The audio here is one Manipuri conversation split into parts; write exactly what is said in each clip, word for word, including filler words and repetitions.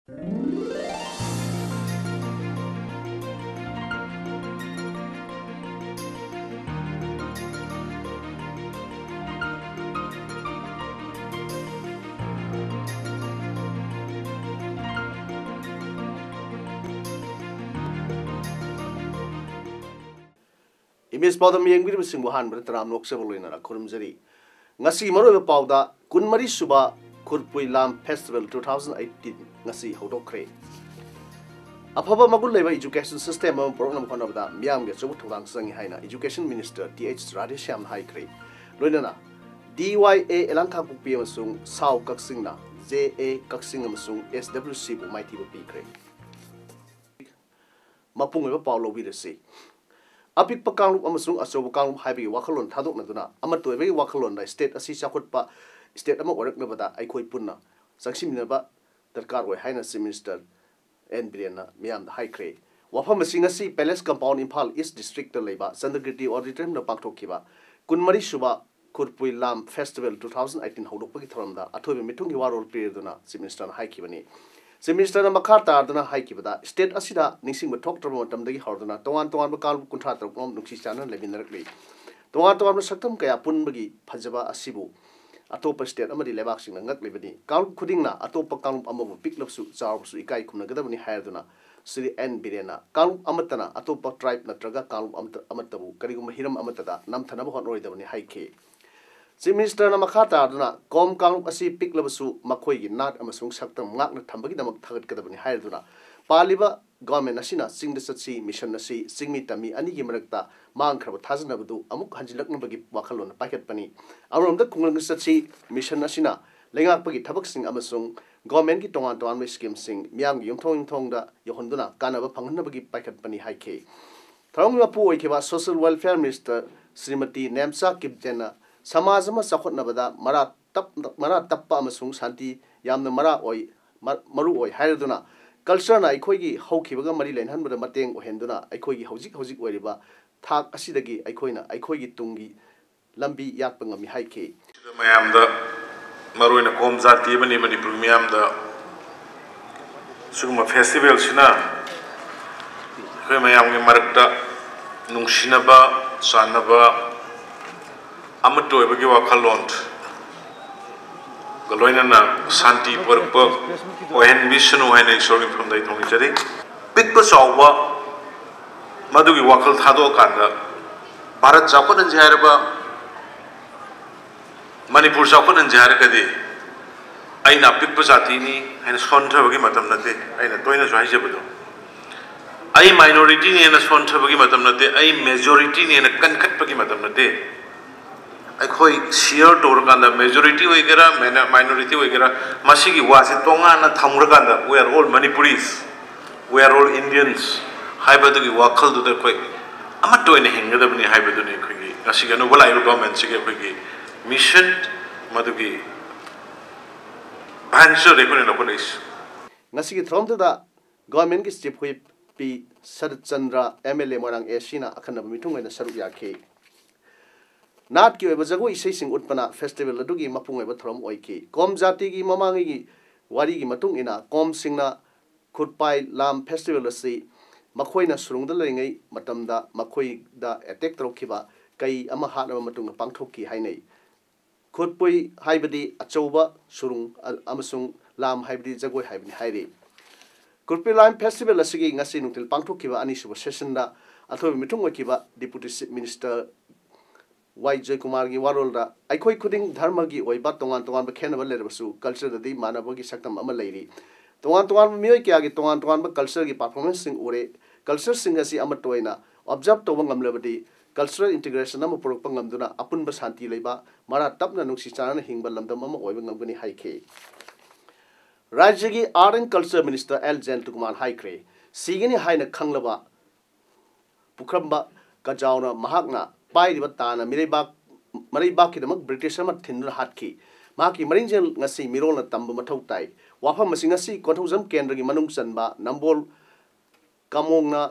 ꯏꯃꯦꯖ ꯄꯥꯎꯗꯝ ꯌꯦꯡꯕꯤꯔꯤꯕꯁꯤꯡꯕꯨ ꯑꯍꯥꯟꯕꯗ ꯇꯔꯥꯝꯅ ꯑꯣꯛꯆꯕ ꯂꯣꯏꯅꯅ ꯈꯨꯔꯨꯝꯖꯔꯤ꯫ ꯉꯁꯤ ꯃꯔꯨꯑꯣꯏꯕ ꯄꯥꯎꯗ, ꯀꯨꯟꯃꯔꯤ ꯁꯨꯕ ꯈꯨꯔꯄꯨꯏ ꯂꯥꯝ ꯐꯦꯁꯇꯤꯚꯦꯜ two thousand eighteen ꯉꯁꯤ ꯍꯧꯗꯣꯛꯈ꯭ꯔꯦ꯫ ꯑꯐꯕ ꯃꯒꯨꯟ ꯂꯩꯕ ꯏꯖꯨꯀꯦꯁꯟ ꯁꯤꯁꯇꯦꯝ ꯑꯃ ꯄꯨꯔꯛꯅꯕ ꯍꯣꯠꯅꯕꯗ ꯃꯤꯌꯥꯝꯒꯤ ꯑꯆꯧꯕ ꯊꯧꯗꯥꯡ ꯆꯪꯏ ꯍꯥꯏꯅ ꯏꯖꯨꯀꯦꯁꯟ ꯃꯤꯅꯤꯁꯇꯔ ꯇꯤ ꯑꯩꯆ ꯔꯥꯙꯦꯁ꯭ꯌꯥꯝꯅ ꯍꯥꯏꯈ꯭ꯔꯦ꯫ ꯂꯣꯏꯅꯅ ꯗꯤ ꯋꯥꯏ ꯑꯦ ꯑꯦꯂꯥꯡꯈꯥꯡꯄꯣꯛꯄꯤ ꯑꯃꯁꯨꯡ ꯁꯥꯎ ꯀꯛꯆꯤꯡꯅ ꯖꯦ ꯑꯦ ꯀꯛꯆꯤꯡ ꯑꯃꯁꯨꯡ ꯑꯦꯁ ꯗꯕ꯭ꯂꯤꯎ ꯁꯤꯕꯨ ꯃꯥꯏꯊꯤꯕ ꯄꯤꯈ꯭ꯔꯦ꯫ ꯃꯄꯨꯡ ꯑꯣꯏꯕ ꯄꯥꯎ ꯂꯧꯕꯤꯔꯁꯤ꯫ ꯑꯄꯤꯛꯄ ꯀꯥꯡꯂꯨꯞ ꯑꯃꯁꯨꯡ ꯑꯆꯧꯕ ꯀꯥꯡꯂꯨꯞ ꯍꯥꯏꯕꯒꯤ ꯋꯥꯈꯜꯂꯣꯟ ꯊꯥꯗꯣꯛꯅꯗꯨꯅ ꯑꯃꯠꯇ ꯑꯣꯏꯕꯒꯤ ꯋꯥꯈꯜꯂꯣꯟꯗ ꯁ꯭ꯇꯦꯠ ꯑꯁꯤ ꯆꯥꯎꯈꯠꯄ ꯁ꯭ꯇꯦꯠ ꯑꯃ ꯑꯣꯏꯔꯛꯅꯕꯗ ꯑꯩꯈꯣꯏ ꯄꯨꯟꯅ ꯆꯪꯁꯤꯟꯃꯤꯟꯅꯕ ꯗꯔꯀꯥꯔ ꯑꯣꯏ ꯍꯥꯏꯅ ꯆꯤꯐ ꯃꯤꯅꯤꯁꯇꯔ ꯑꯦꯟ ꯕꯤꯔꯦꯟꯅ ꯃꯤꯌꯥꯝꯗ ꯍꯥꯏꯈ꯭ꯔꯦ꯫ ꯋꯥꯐꯝ ꯑꯁꯤ ꯉꯁꯤ ꯄꯦꯂꯦꯁ ꯀꯝꯄꯥꯎꯟ, ꯏꯝꯐꯥꯜ ꯏꯁ ꯗꯤꯁꯇ꯭ꯔꯤꯛꯇ ꯂꯩꯕ ꯆꯟꯗ꯭ꯔꯀꯤꯔꯇꯤ ꯑꯣꯗꯤꯇꯣꯔꯤꯌꯝꯗ ꯄꯥꯡꯊꯣꯛꯈꯤꯕ ꯀꯨꯟꯃꯔꯤ ꯁꯨꯕ ꯈꯨꯔꯄꯨꯏ ꯂꯥꯝ ꯐꯦꯁꯇꯤꯚꯦꯜ two thousand eighteen ꯍꯧꯗꯣꯛꯄꯒꯤ ꯊꯧꯔꯝꯗ ꯑꯊꯣꯏꯕ ꯃꯤꯊꯨꯡꯒꯤ ꯋꯥꯔꯣꯜ ꯄꯤꯔꯗꯨꯅ ꯆꯤꯐ ꯃꯤꯅꯤꯁꯇꯔꯅ ꯍꯥꯏꯈꯤꯕꯅꯤ꯫ ꯆꯤꯐ ꯃꯤꯅꯤꯁꯇꯔꯅ ꯃꯈꯥ ꯇꯥꯗꯨꯅ ꯍꯥꯏꯈꯤꯕꯗ, ꯁ꯭ꯇꯦꯠ ꯑꯁꯤꯗ ꯅꯤꯡꯁꯤꯡꯕ ꯊꯣꯛꯇ꯭ꯔꯕ ꯃꯇꯝꯗꯒꯤ ꯍꯧꯔꯗꯨꯅ ꯇꯣꯉꯥꯟ ꯇꯣꯉꯥꯟꯕ ꯀꯥꯡꯂꯨꯞ ꯀꯨꯟꯊ꯭ꯔꯥ ꯇꯔꯨꯛ ꯔꯣꯝ ꯅꯨꯡꯁꯤ ꯆꯥꯟꯅꯅ ꯂꯩꯃꯤꯟꯅꯔꯛꯂꯤ꯫ ꯇꯣꯉꯥꯟ ꯇꯣꯉꯥꯟꯕ ꯁꯛꯇꯝ ꯀꯌꯥ ꯄꯨꯟꯕꯒꯤ ꯐꯖꯕ ꯑꯁꯤꯕꯨ ꯑꯇꯣꯞꯄ ꯁ꯭ꯇꯦꯠ ꯑꯃꯗꯤ ꯂꯩꯕꯥꯛꯁꯤꯡꯅ ꯉꯛꯂꯤꯕꯅꯤ꯫ ꯀꯥꯡꯂꯨꯞ ꯈꯨꯗꯤꯡꯅ ꯑꯇꯣꯞꯄ ꯀꯥꯡꯂꯨꯞ ꯑꯃꯕꯨ ꯄꯤꯛꯂꯕꯁꯨ ꯆꯥꯎꯔꯕꯁꯨ ꯏꯀꯥꯏ ꯈꯨꯝꯅꯒꯗꯕꯅꯤ ꯍꯥꯏꯔꯗꯨꯅ ꯁ꯭ꯔꯤ ꯑꯦꯟ ꯕꯤꯔꯦꯟꯅ ꯀꯥꯡꯂꯨꯞ ꯑꯃꯠꯇꯅ ꯑꯇꯣꯞꯄ ꯇ꯭ꯔꯥꯏꯕ ꯅꯠꯇ꯭ꯔꯒ ꯀꯥꯡꯂꯨꯞ ꯑꯃꯠꯇ, ꯑꯃꯠꯇꯕꯨ ꯀꯔꯤꯒꯨꯝꯕ ꯍꯤꯔꯝ ꯑꯃꯠꯇꯗ ꯅꯝꯊꯅꯕ ꯍꯣꯠꯅꯔꯣꯏꯗꯕꯅꯤ ꯍꯥꯏꯈꯤ꯫ ꯆꯤꯐ ꯃꯤꯅꯤꯁꯇꯔꯅ ꯃꯈꯥ ꯇꯥꯗꯨꯅ ꯀꯣꯝ ꯀꯥꯡꯂꯨꯞ ꯑꯁꯤ ꯄꯤꯛꯂꯕꯁꯨ ꯃꯈꯣꯏꯒꯤ ꯅꯥꯠ ꯑꯃꯁꯨꯡ ꯁꯛꯇꯝ ꯉꯥꯛꯅ ꯊꯝꯕꯒꯤꯗꯃꯛ ꯊꯥꯒꯠꯀꯗꯕꯅꯤ ꯍꯥꯏꯔꯗꯨꯅ ꯄꯥꯜꯂꯤꯕ ꯒꯣꯔꯃꯦꯟ ꯑꯁꯤꯅ ꯆꯤꯡꯗ ꯆꯠꯁꯤ ꯃꯤꯁꯟ ꯑꯁꯤ ꯆꯤꯡꯃꯤ ꯇꯝꯃꯤ ꯑꯅꯤꯒꯤ ꯃꯔꯛꯇ ꯃꯥꯡꯈ꯭ꯔꯕ ꯊꯥꯖꯅꯕꯗꯨ ꯑꯃꯨꯛ ꯍꯟꯖꯤꯜꯂꯛꯅꯕꯒꯤ ꯋꯥꯈꯜꯂꯣꯟ ꯄꯥꯏꯈꯠꯄꯅꯤ꯫ ꯑꯃꯔꯣꯝꯗ ꯈꯨꯡꯒꯪꯗ ꯆꯠꯁꯤ ꯃꯤꯁꯟ ꯑꯁꯤꯅ ꯂꯩꯉꯥꯛꯄꯒꯤ ꯊꯕꯛꯁꯤꯡ ꯑꯃꯁꯨꯡ ꯒꯣꯔꯃꯦꯟꯒꯤ ꯇꯣꯉꯥꯟ ꯇꯣꯉꯥꯟꯕ ꯁ꯭ꯀꯤꯝꯁꯤꯡ ꯃꯤꯌꯥꯝꯒꯤ ꯌꯨꯝꯊꯣꯡ ꯌꯨꯝꯊꯣꯡꯗ ꯌꯧꯍꯟꯗꯨꯅ ꯀꯥꯟꯅꯕ ꯐꯪꯍꯟꯅꯕꯒꯤ ꯄꯥꯏꯈꯠꯄꯅꯤ ꯍꯥꯏꯈꯤ꯫ ꯊꯧꯔꯝꯒꯤ ꯃꯄꯨ ꯑꯣꯏꯈꯤꯕ social welfare minister Shrimati Nemcha ꯀꯤꯞꯇꯦꯟꯅ ꯁꯃꯥꯖ ꯑꯃ ꯆꯥꯎꯈꯠꯅꯕꯗ ꯃꯔꯥ ꯇꯞ-, ꯃꯔꯥ ꯇꯞꯄ ꯑꯃꯁꯨꯡ ꯁꯥꯟꯇꯤ ꯌꯥꯝꯅ ꯃꯔꯥ ꯑꯣꯏ, ꯃ-, ꯃꯔꯨ ꯑꯣꯏ ꯍꯥꯏꯔꯗꯨꯅ, ꯀꯜꯆꯔꯅ ꯑꯩꯈꯣꯏꯒꯤ ꯍꯧꯈꯤꯕꯒ ꯃꯔꯤ ꯂꯩꯅꯍꯟꯕꯗ ꯃꯇꯦꯡ ꯑꯣꯏꯍꯟꯗꯨꯅ ꯑꯩꯈꯣꯏꯒꯤ ꯍꯧꯖꯤꯛ ꯍꯧꯖꯤꯛ ꯑꯣꯏꯔꯤꯕ ꯊꯥꯛ ꯑꯁꯤꯗꯒꯤ ꯑꯩꯈꯣꯏꯅ ꯑꯩꯈꯣꯏꯒꯤ ꯇꯨꯡꯒꯤ ꯂꯝꯕꯤ ꯌꯥꯠꯄ ꯉꯝꯃꯤ ꯍꯥꯏꯈꯤ꯫ ꯃꯌꯥꯝꯗ, ꯃꯔꯨꯑꯣꯏꯅ ꯀꯣꯝ ꯖꯥꯇꯤ ꯑꯃꯗꯤ ꯃꯅꯤꯄꯨꯔ ꯃꯤꯌꯥꯝꯗ ꯁꯤꯒꯨꯝꯕ ꯐꯦꯁꯇꯤꯚꯦꯜꯁꯤꯅ ꯑꯩꯈꯣꯏ ꯃꯌꯥꯝꯒꯤ ꯃꯔꯛꯇ ꯅꯨꯡꯁꯤꯅꯕ, ꯆꯥꯟꯅꯕ, ꯑꯃꯠꯇ ꯑꯣꯏꯕꯒꯤ ꯋꯥꯈꯜꯂꯣꯟꯒ ꯂꯣꯏꯅꯅ ꯁꯥꯟꯇꯤ ꯄꯨꯔꯛꯄ ꯑꯣꯏꯍꯟꯕꯤꯁꯅꯨ ꯍꯥꯏꯅ ꯏꯁꯣꯔꯒꯤ ꯃꯐꯝꯗ ꯑꯩ ꯊꯧꯅꯤꯖꯔꯤ꯫ ꯄꯤꯛꯄ ꯆꯥꯎꯕ ꯃꯗꯨꯒꯤ ꯋꯥꯈꯜ ꯊꯥꯗꯣꯛꯑꯀꯥꯟꯗ ꯚꯥꯔꯠ ꯆꯥꯎꯈꯠꯍꯟꯁꯦ ꯍꯥꯏꯔꯕ, ꯃꯅꯤꯄꯨꯔ ꯆꯥꯎꯈꯠꯍꯟꯁꯦ ꯍꯥꯏꯔꯒꯗꯤ ꯑꯩꯅ ꯑꯄꯤꯛꯄ ꯖꯥꯇꯤꯅꯤ ꯍꯥꯏꯅ ꯁꯣꯟꯊꯕꯒꯤ ꯃꯇꯝ ꯅꯠꯇꯦ꯫ ꯑꯩꯅ ꯇꯣꯏꯅꯁꯨ ꯍꯥꯏꯖꯕꯗꯣ, ꯑꯩ ꯃꯥꯏꯅꯣꯔꯤꯇꯤꯅꯤ ꯍꯥꯏꯅ ꯁꯣꯟꯊꯕꯒꯤ ꯃꯇꯝ ꯅꯠꯇꯦ, ꯑꯩ ꯃꯦꯖꯣꯔꯤꯇꯤꯅꯤ ꯍꯥꯏꯅ ꯀꯟꯈꯠꯄꯒꯤ ꯃꯇꯝ ꯅꯠꯇꯦ꯫ ꯑꯩꯈꯣꯏ ꯁꯤꯌꯔ ꯇꯧꯔꯀꯥꯟꯗ ꯃꯦꯖꯣꯔꯤꯇꯤ ꯑꯣꯏꯒꯦꯔꯥ ꯃꯥꯏꯅꯣꯔꯤꯇꯤ ꯑꯣꯏꯒꯦꯔꯥ, ꯃꯁꯤꯒꯤ ꯋꯥꯁꯦ ꯇꯣꯉꯥꯟꯅ ꯊꯝꯈ꯭ꯔꯀꯥꯟꯗ "We are all Manipuris, we are all Indians" ꯍꯥꯏꯕꯗꯨꯒꯤ ꯋꯥꯈꯜꯗꯨꯗ ꯑꯩꯈꯣꯏ ꯑꯃꯠꯇ ꯑꯣꯏꯅ ꯍꯤꯡꯒꯗꯕꯅꯤ ꯍꯥꯏꯕꯗꯨꯅꯤ ꯑꯩꯈꯣꯏꯒꯤ ꯉꯁꯤꯒꯤ ꯑꯅꯧꯕ ꯂꯥꯛꯏꯕ ꯒꯣꯔꯃꯦꯟꯁꯤꯒꯤ ꯑꯩꯈꯣꯏꯒꯤ ꯃꯤꯁꯟ, ꯃꯗꯨꯒꯤ ꯚꯥꯏꯟꯁꯨ ꯑꯩꯈꯣꯏꯅ ꯂꯧꯈꯠꯂꯛꯏꯁꯤ꯫ ꯉꯁꯤꯒꯤ ꯊꯧꯔꯝꯗꯨꯗ ꯒꯣꯔꯃꯦꯟꯒꯤ chief whip P Sarat Chandra, M L A Moirang A ꯁꯤꯅ ꯑꯈꯟꯅꯕ ꯃꯤꯊꯨꯡ ꯑꯣꯏꯅ ꯁꯔꯨꯛ ꯌꯥꯈꯤ꯫ ꯅꯥꯠꯀꯤ ꯑꯣꯏꯕ ꯖꯒꯣꯏ ꯏꯁꯩꯁꯤꯡ ꯎꯠꯄꯅ ꯐꯦꯁꯇꯤꯚꯦꯜ ꯑꯗꯨꯒꯤ ꯃꯄꯨꯡ ꯑꯣꯏꯕ ꯊꯧꯔꯝ ꯑꯣꯏꯈꯤ꯫ ꯀꯣꯝ ꯖꯥꯇꯤꯒꯤ ꯃꯃꯥꯡꯉꯩꯒꯤ ꯋꯥꯔꯤꯒꯤ ꯃꯇꯨꯡ ꯏꯟꯅ ꯀꯣꯝꯁꯤꯡꯅ ꯈꯨꯠꯄꯥꯏ ꯂꯥꯝ ꯐꯦꯁꯇꯤꯚꯦꯜ ꯑꯁꯤ ꯃꯈꯣꯏꯅ ꯁꯨꯔꯨꯡꯗ ꯂꯩꯔꯤꯉꯩ ꯃꯇꯝꯗ ꯃꯈꯣꯏꯗ ꯑꯦꯇꯦꯛ ꯇꯧꯔꯛꯈꯤꯕ ꯀꯩ ꯑꯃ ꯍꯥꯠꯂꯕ ꯃꯇꯨꯡꯗ ꯄꯥꯡꯊꯣꯛꯈꯤ ꯍꯥꯏꯅꯩ꯫ ꯈꯨꯠꯄꯨꯏ ꯍꯥꯏꯕꯗꯤ ꯑꯆꯧꯕ ꯁꯨꯔꯨꯡ ꯑ-, ꯑꯃꯁꯨꯡ ꯂꯥꯝ ꯍꯥꯏꯕꯗꯤ ꯖꯒꯣꯏ ꯍꯥꯏꯕꯅꯤ ꯍꯥꯏꯔꯤ꯫ ꯈꯨꯠꯄꯨꯏ ꯂꯥꯝ ꯐꯦꯁꯇꯤꯚꯦꯜ ꯑꯁꯤꯒꯤ ꯉꯁꯤ ꯅꯨꯡꯊꯤꯜ ꯄꯥꯡꯊꯣꯛꯈꯤꯕ ꯑꯅꯤꯁꯨꯕ ꯁꯦꯁꯟꯗ ꯑꯊꯣꯏꯕ ꯃꯤꯊꯨꯡ ꯑꯣꯏꯈꯤꯕ ꯗꯤꯄꯨꯇꯤ ꯆꯤꯐ ꯃꯤꯅꯤꯁꯇꯔ ꯋꯥꯏ ꯖꯣꯏꯀꯨꯃꯥꯔꯒꯤ ꯋꯥꯔꯣꯜꯗ ꯑꯩꯈꯣꯏ ꯈꯨꯗꯤꯡ ꯙꯔꯃꯒꯤ ꯑꯣꯏꯕ ꯇꯣꯉꯥꯟ ꯇꯣꯉꯥꯟꯕ ꯈꯦꯠꯅꯕ ꯂꯩꯔꯕꯁꯨ ꯀꯜꯆꯔꯗꯗꯤ ꯃꯥꯟꯅꯕꯒꯤ ꯁꯛꯇꯝ ꯑꯃ ꯂꯩꯔꯤ꯫ ꯇꯣꯉꯥꯟ ꯇꯣꯉꯥꯟꯕ ꯃꯤꯑꯣꯏ ꯀꯌꯥꯒꯤ ꯇꯣꯉꯥꯟ ꯇꯣꯉꯥꯟꯕ ꯀꯜꯆꯔꯒꯤ ꯄꯔꯐꯣꯔꯃꯦꯟꯁꯁꯤꯡ ꯎꯔꯦ꯫ ꯀꯜꯆꯔꯁꯤꯡ ꯑꯁꯤ ꯑꯃꯠꯇ ꯑꯣꯏꯅ ꯑꯣꯕꯖꯥꯔꯕ ꯇꯧꯕ ꯉꯝꯂꯕꯗꯤ ꯀꯜꯆꯔꯦꯜ ꯏꯟꯇꯤꯒ꯭ꯔꯦꯁꯟ ꯑꯃ ꯄꯨꯔꯛꯄ ꯉꯝꯗꯨꯅ ꯑꯄꯨꯟꯕ ꯁꯥꯟꯇꯤ ꯂꯩꯕ, ꯃꯔꯥ ꯇꯞꯅ ꯅꯨꯡꯁꯤ ꯆꯥꯟꯅꯅ ꯍꯤꯡꯕ ꯂꯝꯗꯝ ꯑꯃ ꯑꯣꯏꯕ ꯉꯝꯒꯅꯤ ꯍꯥꯏꯈꯤ꯫ ꯔꯥꯖ꯭ꯌꯒꯤ art and culture minister L Jayantakumar ꯍꯥꯏꯈ꯭ꯔꯦ, ꯁꯤꯒꯅꯤ ꯍꯥꯏꯅ ꯈꯪꯂꯕ ꯄꯨꯈ꯭ꯔꯝꯕ ꯀꯖꯥꯎꯅ ꯃꯍꯥꯛꯅ ꯄꯥꯏꯔꯤꯕ ꯇꯥꯅ ꯃꯤꯔꯩꯕꯥꯛ, ꯃꯔꯩꯕꯥꯛꯀꯤꯗꯃꯛ ꯕ꯭ꯔꯤꯇꯤꯁ ꯑꯃ ꯊꯤꯟꯗꯨꯅ ꯍꯥꯠꯈꯤ꯫ ꯃꯍꯥꯛꯀꯤ ꯃꯔꯤꯡꯖꯦꯜ ꯉꯁꯤ ꯃꯤꯔꯣꯜꯅ ꯇꯝꯕ ꯃꯊꯧ ꯇꯥꯏ꯫ ꯋꯥꯐꯝ ꯑꯁꯤ ꯉꯁꯤ ꯀꯣꯟꯊꯧꯖꯝ ꯀꯦꯟꯗ꯭ꯔꯒꯤ ꯃꯅꯨꯡ ꯆꯟꯕ ꯅꯝꯕꯣꯜ ꯀꯥꯃꯣꯡꯅ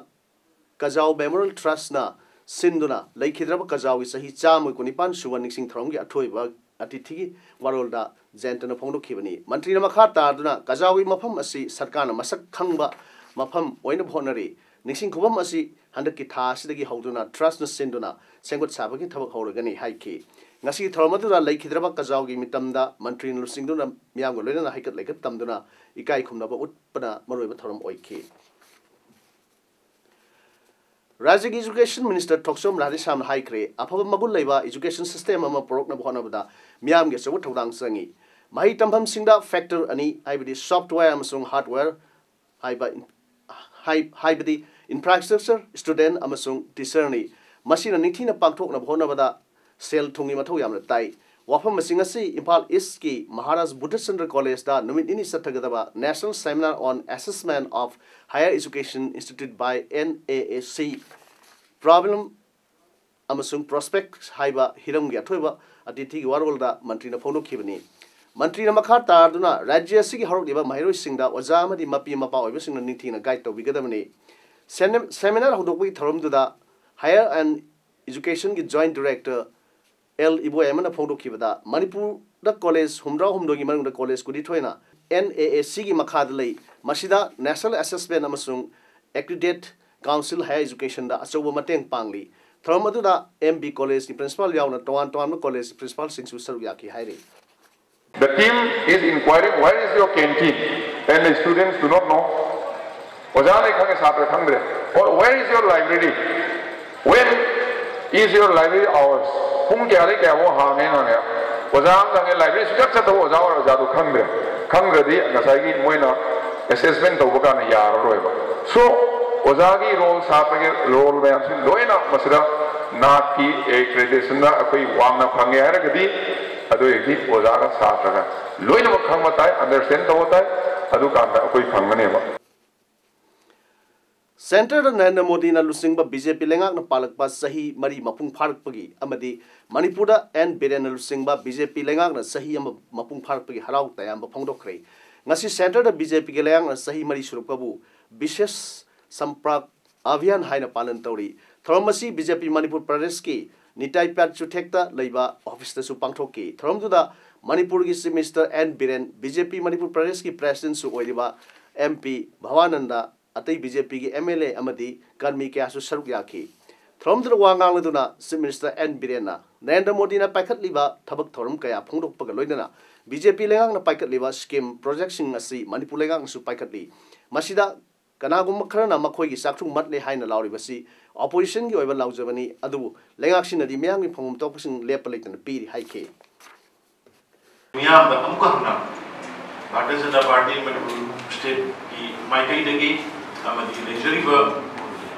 ꯀꯖꯥꯎ ꯃꯦꯃꯣꯔꯤꯌꯦꯜ ꯇ꯭ꯔꯁꯅ ꯁꯤꯟꯗꯨꯅ ꯂꯩꯈꯤꯗ꯭ꯔꯕ ꯀꯖꯥꯎꯒꯤ ꯆꯍꯤ ꯆꯥꯝꯃ ꯀꯨꯟꯅꯤꯄꯥꯟ ꯁꯨꯕ ꯅꯤꯡꯁꯤꯡ ꯊꯧꯔꯝꯒꯤ ꯑꯊꯣꯏꯕ ꯑꯇꯤꯊꯤꯒꯤ ꯋꯥꯔꯣꯜꯗ ꯖꯌꯟꯇꯅ ꯐꯣꯡꯗꯣꯛꯈꯤꯕꯅꯤ꯫ ꯃꯟꯇ꯭ꯔꯤꯅ ꯃꯈꯥ ꯇꯥꯗꯨꯅ ꯀꯖꯥꯎꯒꯤ ꯃꯐꯝ ꯑꯁꯤ ꯁꯔꯀꯥꯔꯅ ꯃꯁꯛ ꯈꯪꯕ ꯃꯐꯝ ꯑꯣꯏꯅꯕ ꯍꯣꯠꯅꯔꯤ꯫ ꯅꯤꯡꯁꯤꯡ ꯈꯨꯕꯝ ꯑꯁꯤ ꯍꯟꯗꯛꯀꯤ ꯊꯥ ꯑꯁꯤꯗꯒꯤ ꯍꯧꯗꯨꯅ ꯇ꯭ꯔꯁꯅ ꯁꯤꯟꯗꯨꯅ ꯁꯦꯝꯒꯠ ꯁꯥꯕꯒꯤ ꯊꯕꯛ ꯍꯧꯔꯒꯅꯤ ꯍꯥꯏꯈꯤ꯫ ꯉꯁꯤꯒꯤ ꯊꯧꯔꯝ ꯑꯗꯨꯗ ꯂꯩꯈꯤꯗ꯭ꯔꯕ ꯀꯖꯥꯎꯒꯤ ꯃꯤꯇꯝꯗ ꯃꯟꯇ꯭ꯔꯤꯅ ꯂꯨꯆꯤꯡꯗꯨꯅ ꯃꯤꯌꯥꯝꯒ ꯂꯣꯏꯅꯅ ꯍꯩꯀꯠ ꯂꯩꯀꯠ ꯇꯝꯗꯨꯅ ꯏꯀꯥꯏ ꯈꯨꯝꯅꯕ ꯎꯠꯄꯅ ꯃꯔꯨꯑꯣꯏꯕ ꯊꯧꯔꯝ ꯑꯣꯏꯈꯤ꯫ ꯔꯥꯖ꯭ꯌꯒꯤ Education Minister ꯊꯣꯛꯆꯣꯝ ꯔꯥꯙꯦꯁ꯭ꯌꯥꯝꯅ ꯍꯥꯏꯈ꯭ꯔꯦ, ꯑꯐꯕ ꯃꯒꯨꯟ ꯂꯩꯕ education system ꯑꯃ ꯄꯨꯔꯛꯅꯕ ꯍꯣꯠꯅꯕꯗ ꯃꯤꯌꯥꯝꯒꯤ ꯑꯆꯧꯕ ꯊꯧꯗꯥꯡ ꯆꯪꯏ꯫ ꯃꯍꯩ ꯇꯝꯐꯝꯁꯤꯡꯗ factor ꯑꯅꯤ, ꯍꯥꯏꯕꯗꯤ software ꯑꯃꯁꯨꯡ hardware ꯍꯥꯏꯕ ꯏꯟ-, ꯍꯥꯏ-, ꯍꯥꯏꯕꯗꯤ infrastructure, student ꯑꯃꯁꯨꯡ teacherꯅꯤ꯫ ꯃꯁꯤꯅ ꯅꯤꯡꯊꯤꯅ ꯄꯥꯡꯊꯣꯛꯅꯕ ꯍꯣꯠꯅꯕꯗ ꯁꯦꯜ ꯊꯨꯝꯒꯤ ꯃꯊꯧ ꯌꯥꯝꯅ ꯇꯥꯏ꯫ ꯋꯥꯐꯝꯁꯤꯡ ꯑꯁꯤ ꯏꯝꯐꯥꯜ ꯏꯁꯀꯤ ꯃꯍꯥꯔꯥꯖ ꯕꯨꯙꯆꯟꯗ꯭ꯔ ꯀꯣꯂꯦꯖꯇ ꯅꯨꯃꯤꯠ ꯅꯤꯅꯤ ꯆꯠꯊꯒꯗꯕ National Seminar on Assessment of Higher Education instituted by N A A C Problem ꯑꯃꯁꯨꯡ Prospect ꯍꯥꯏꯕ ꯍꯤꯔꯝꯒꯤ ꯑꯊꯣꯏꯕ ꯑꯇꯤꯊꯤꯒꯤ ꯋꯥꯔꯣꯜꯗ ꯃꯟꯇ꯭ꯔꯤꯅ ꯐꯣꯡꯗꯣꯛꯈꯤꯕꯅꯤ꯫ ꯃꯟꯇ꯭ꯔꯤꯅ ꯃꯈꯥ ꯇꯥꯗꯨꯅ ꯔꯥꯖ꯭ꯌ ꯑꯁꯤꯒꯤ ꯍꯧꯔꯛꯂꯤꯕ ꯃꯍꯩꯔꯣꯏꯁꯤꯡꯗ ꯑꯣꯖꯥ ꯑꯃꯗꯤ ꯃꯄꯤ ꯃꯄꯥ ꯑꯣꯏꯕꯁꯤꯡꯅ ꯅꯤꯡꯊꯤꯅ guide ꯇꯧꯕꯤꯒꯗꯕꯅꯤ꯫ Semi-, seminar ꯍꯧꯗꯣꯛꯄꯒꯤ ꯊꯧꯔꯝꯗꯨꯗ Higher and Educationꯒꯤ Joint Director ꯑꯦꯜ ꯏꯕꯣꯌꯥꯏꯃꯅ ꯐꯣꯡꯗꯣꯛꯈꯤꯕꯗ, ꯃꯅꯤꯄꯨꯔꯗ ꯀꯣꯂꯦꯖ ꯍꯨꯝꯗ꯭ꯔꯥ ꯍꯨꯝꯗꯣꯏꯒꯤ ꯃꯅꯨꯡꯗ ꯀꯣꯂꯦꯖ ꯀꯨꯟꯅꯤꯊꯣꯏꯅ N A A Cꯒꯤ ꯃꯈꯥꯗ ꯂꯩ꯫ ꯃꯁꯤꯗ National Assessment ꯑꯃꯁꯨꯡ Accreditation Council Higher Educationꯗ ꯑꯆꯧꯕ ꯃꯇꯦꯡ ꯄꯥꯡꯂꯤ꯫ ꯊꯧꯔꯝ ꯑꯗꯨꯗ M B Collegeꯀꯤ principal ꯌꯥꯎꯅ ꯇꯣꯉꯥꯟ ꯇꯣꯉꯥꯟꯕ ꯀꯣꯂꯦꯖꯀꯤ principalꯁꯤꯡꯁꯨ ꯁꯔꯨꯛ ꯌꯥꯈꯤ ꯍꯥꯏꯔꯤ꯫ The team is inquiring, "Where is your canteen?" And the students do not know. ꯑꯣꯖꯥ ꯂꯩ ꯈꯪꯉꯦ, ꯁꯥꯇ꯭ꯔ ꯈꯪꯗ꯭ꯔꯦ꯫ Or, "Where is your library? When is your library hours?" ꯄꯨꯡ ꯀꯌꯥꯗꯒꯤ ꯀꯌꯥꯐꯥꯎ ꯍꯥꯡꯉꯦ ꯍꯪꯉꯦ꯫ ꯑꯣꯖꯥ ꯑꯃ ꯍꯪꯉꯦ, library ꯁꯨꯡꯆꯠ ꯆꯠꯇꯕ ꯑꯣꯖꯥ ꯑꯣꯏꯔ ꯑꯣꯖꯥꯗꯣ ꯈꯪꯗ꯭ꯔꯦ꯫ ꯈꯪꯗ꯭ꯔꯗꯤ ꯉꯁꯥꯏꯒꯤ ꯃꯣꯏꯅ assessment ꯇꯧꯕ ꯀꯥꯟꯗ ꯌꯥꯔꯔꯣꯏꯕ꯫ So, ꯑꯣꯖꯥꯒꯤ role, ꯁꯥꯇ꯭ꯔꯒꯤ role ꯃꯌꯥꯝꯁꯤ ꯂꯣꯏꯅ ꯃꯁꯤꯗ ꯅꯥꯠꯀꯤ accreditationꯗ ꯑꯩꯈꯣꯏ ꯋꯥꯡꯅ ꯐꯪꯉꯦ ꯍꯥꯏꯔꯒꯗꯤ ꯑꯗꯨ ꯑꯣꯏꯔꯗꯤ ꯑꯣꯖꯥꯒ ꯁꯥꯇ꯭ꯔꯒ ꯂꯣꯏꯅꯃꯛ ꯈꯪꯕ ꯇꯥꯏ, understand ꯇꯧꯕ ꯇꯥꯏ, ꯑꯗꯨꯀꯥꯟꯗ ꯑꯩꯈꯣꯏ ꯐꯪꯒꯅꯦꯕ꯫ Centreꯗ ꯅꯔꯦꯟꯗ꯭ꯔ ꯃꯣꯗꯤꯅ ꯂꯨꯆꯤꯡꯕ BJP ꯂꯩꯉꯥꯛꯅ ꯄꯥꯜꯂꯛꯄ ꯆꯍꯤ ꯃꯔꯤ ꯃꯄꯨꯡ ꯐꯥꯔꯛꯄꯒꯤ ꯑꯃꯗꯤ ꯃꯅꯤꯄꯨꯔꯗ ꯑꯦꯟ ꯕꯤꯔꯦꯟꯅ ꯂꯨꯆꯤꯡꯕ BJP ꯂꯩꯉꯥꯛꯅ ꯆꯍꯤ ꯑꯃ ꯃꯄꯨꯡ ꯐꯥꯔꯛꯄꯒꯤ ꯍꯔꯥꯎ ꯇꯌꯥꯝꯕ ꯐꯣꯡꯗꯣꯛꯈ꯭ꯔꯦ꯫ ꯉꯁꯤ Centreꯗ BJPꯒꯤ ꯂꯩꯉꯥꯛꯅ ꯆꯍꯤ ꯃꯔꯤ ꯁꯨꯔꯛꯄꯕꯨ ꯕꯤꯁꯦꯁ ꯁꯝꯄ꯭ꯔꯛ ꯑꯚꯤꯌꯥꯟ ꯍꯥꯏꯅ ꯄꯥꯂꯟ ꯇꯧꯔꯤ꯫ ꯊꯧꯔꯝ ꯑꯁꯤ BJP ꯃꯅꯤꯄꯨꯔ ꯄ꯭ꯔꯗꯦꯁꯀꯤ ꯅꯤꯇꯥꯏ ꯄ꯭ꯌꯥꯠ ꯆꯨꯊꯦꯛꯇ ꯂꯩꯕ ꯑꯣꯐꯤꯁꯇꯁꯨ ꯄꯥꯡꯊꯣꯛꯈꯤ꯫ ꯊꯧꯔꯝꯗꯨꯗ ꯃꯅꯤꯄꯨꯔꯒꯤ chief minister N Biren, B J P Manipur ꯄ꯭ꯔꯗꯦꯁꯀꯤ ꯄ꯭ꯔꯦꯁꯤꯗꯦꯟꯠꯁꯨ ꯑꯣꯏꯔꯤꯕ ꯑꯦꯝ ꯄꯤ ꯚꯕꯥꯅꯟꯗ, ꯑꯇꯩ ꯕꯤ ꯖꯦ ꯄꯤꯒꯤ ꯑꯦꯝ ꯑꯦꯜ ꯑꯦ ꯑꯃꯗꯤ ꯀꯔꯃꯤ ꯀꯌꯥꯁꯨ ꯁꯔꯨꯛ ꯌꯥꯈꯤ꯫ ꯊꯧꯔꯝꯗꯨꯗ ꯋꯥ ꯉꯥꯡꯂꯗꯨꯅ ꯆꯤꯐ ꯃꯤꯅꯤꯁꯇꯔ ꯑꯦꯟ ꯕꯤꯔꯦꯟꯅ ꯅꯔꯦꯟꯗ꯭ꯔ ꯃꯣꯗꯤꯅ ꯄꯥꯏꯈꯠꯂꯤꯕ ꯊꯕꯛ ꯊꯧꯔꯝ ꯀꯌꯥ ꯐꯣꯡꯗꯣꯛꯄꯒ ꯂꯣꯏꯅꯅ ꯕꯤ ꯖꯦ ꯄꯤ ꯂꯩꯉꯥꯛꯅ ꯄꯥꯏꯈꯠꯂꯤꯕ ꯁ꯭ꯀꯤꯝ ꯄ꯭ꯔꯣꯖꯦꯛꯁꯤꯡ ꯑꯁꯤ ꯃꯅꯤꯄꯨꯔ ꯂꯩꯉꯥꯛꯅꯁꯨ ꯄꯥꯏꯈꯠꯂꯤ꯫ ꯃꯁꯤꯗ ꯀꯅꯥꯒꯨꯝꯕ ꯈꯔꯅ ꯃꯈꯣꯏꯒꯤ ꯆꯥꯛꯊꯨꯡ ꯃꯠꯂꯦ ꯍꯥꯏꯅ ꯂꯥꯎꯔꯤꯕꯁꯤ ꯑꯣꯄꯣꯖꯤꯁꯟꯒꯤ ꯑꯣꯏꯕ ꯂꯥꯎꯖꯕꯅꯤ, ꯑꯗꯨꯕꯨ ꯂꯩꯉꯥꯛꯁꯤꯅꯗꯤ ꯃꯤꯌꯥꯝꯒꯤ ꯐꯪꯐꯝ ꯊꯣꯛꯄꯁꯤꯡ ꯂꯦꯞꯄ ꯂꯩꯇꯅ ꯄꯤꯔꯤ ꯍꯥꯏꯈꯤ꯫ ꯃꯤꯌꯥꯝꯗ ꯑꯃꯨꯛꯀ ꯍꯟꯅ ꯚꯥꯔꯇꯤꯌ ꯖꯅꯇꯥ ꯄꯥꯔꯇꯤ ꯃꯅꯤꯄꯨꯔ ꯁ꯭ꯇꯦꯠꯀꯤ ꯃꯥꯏꯀꯩꯗꯒꯤ ꯑꯃꯗꯤ ꯂꯩꯖꯔꯤꯕ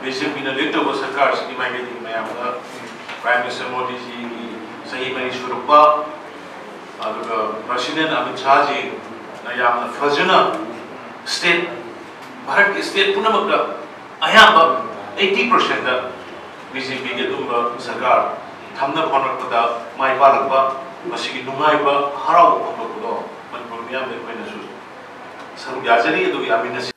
ꯕꯤ ꯖꯦ ꯄꯤꯅ ꯂꯤꯗ ꯇꯧꯕ ꯁꯔꯀꯥꯔꯁꯤꯒꯤ ꯃꯥꯏꯀꯩꯗꯒꯤ ꯃꯌꯥꯝꯗ ꯄ꯭ꯔꯥꯏꯝ ꯃꯤꯅꯤꯁꯇꯔ ꯃꯣꯗꯤꯖꯤꯒꯤ ꯆꯍꯤ ꯃꯔꯤ ꯁꯨꯔꯛꯄ, ꯑꯗꯨꯒ ꯄ꯭ꯔꯁꯤꯗꯦꯟꯠ ꯑꯃꯤꯠ ꯁꯥꯍꯖꯤꯅ ꯌꯥꯝꯅ ꯐꯖꯅ ꯁ꯭ꯇꯦꯠ, ꯚꯥꯔꯠꯀꯤ ꯁ꯭ꯇꯦꯠ ꯄꯨꯝꯅꯃꯛꯇ ꯑꯌꯥꯝꯕ ꯑꯩꯠꯇꯤ ꯄꯥꯔꯁꯦꯟꯠꯇ ꯕꯤ ꯖꯦ ꯄꯤꯒꯤ ꯑꯗꯨꯒꯨꯝꯕ ꯁꯔꯀꯥꯔ ꯊꯝꯅꯕ ꯍꯣꯠꯅꯔꯛꯄꯗ ꯃꯥꯏ ꯄꯥꯛꯂꯛꯄ, ꯃꯁꯤꯒꯤ ꯅꯨꯡꯉꯥꯏꯕ, ꯍꯔꯥꯎꯕ ꯐꯣꯡꯗꯣꯛꯄꯗꯣ ꯃꯅꯤꯄꯨꯔ ꯃꯤꯌꯥꯝꯗ ꯑꯩꯈꯣꯏꯅꯁꯨ ꯁꯔꯨꯛ ꯌꯥꯖꯔꯤ꯫ ꯑꯗꯨꯒ ꯌꯥꯃꯤꯟꯅꯁꯤ꯫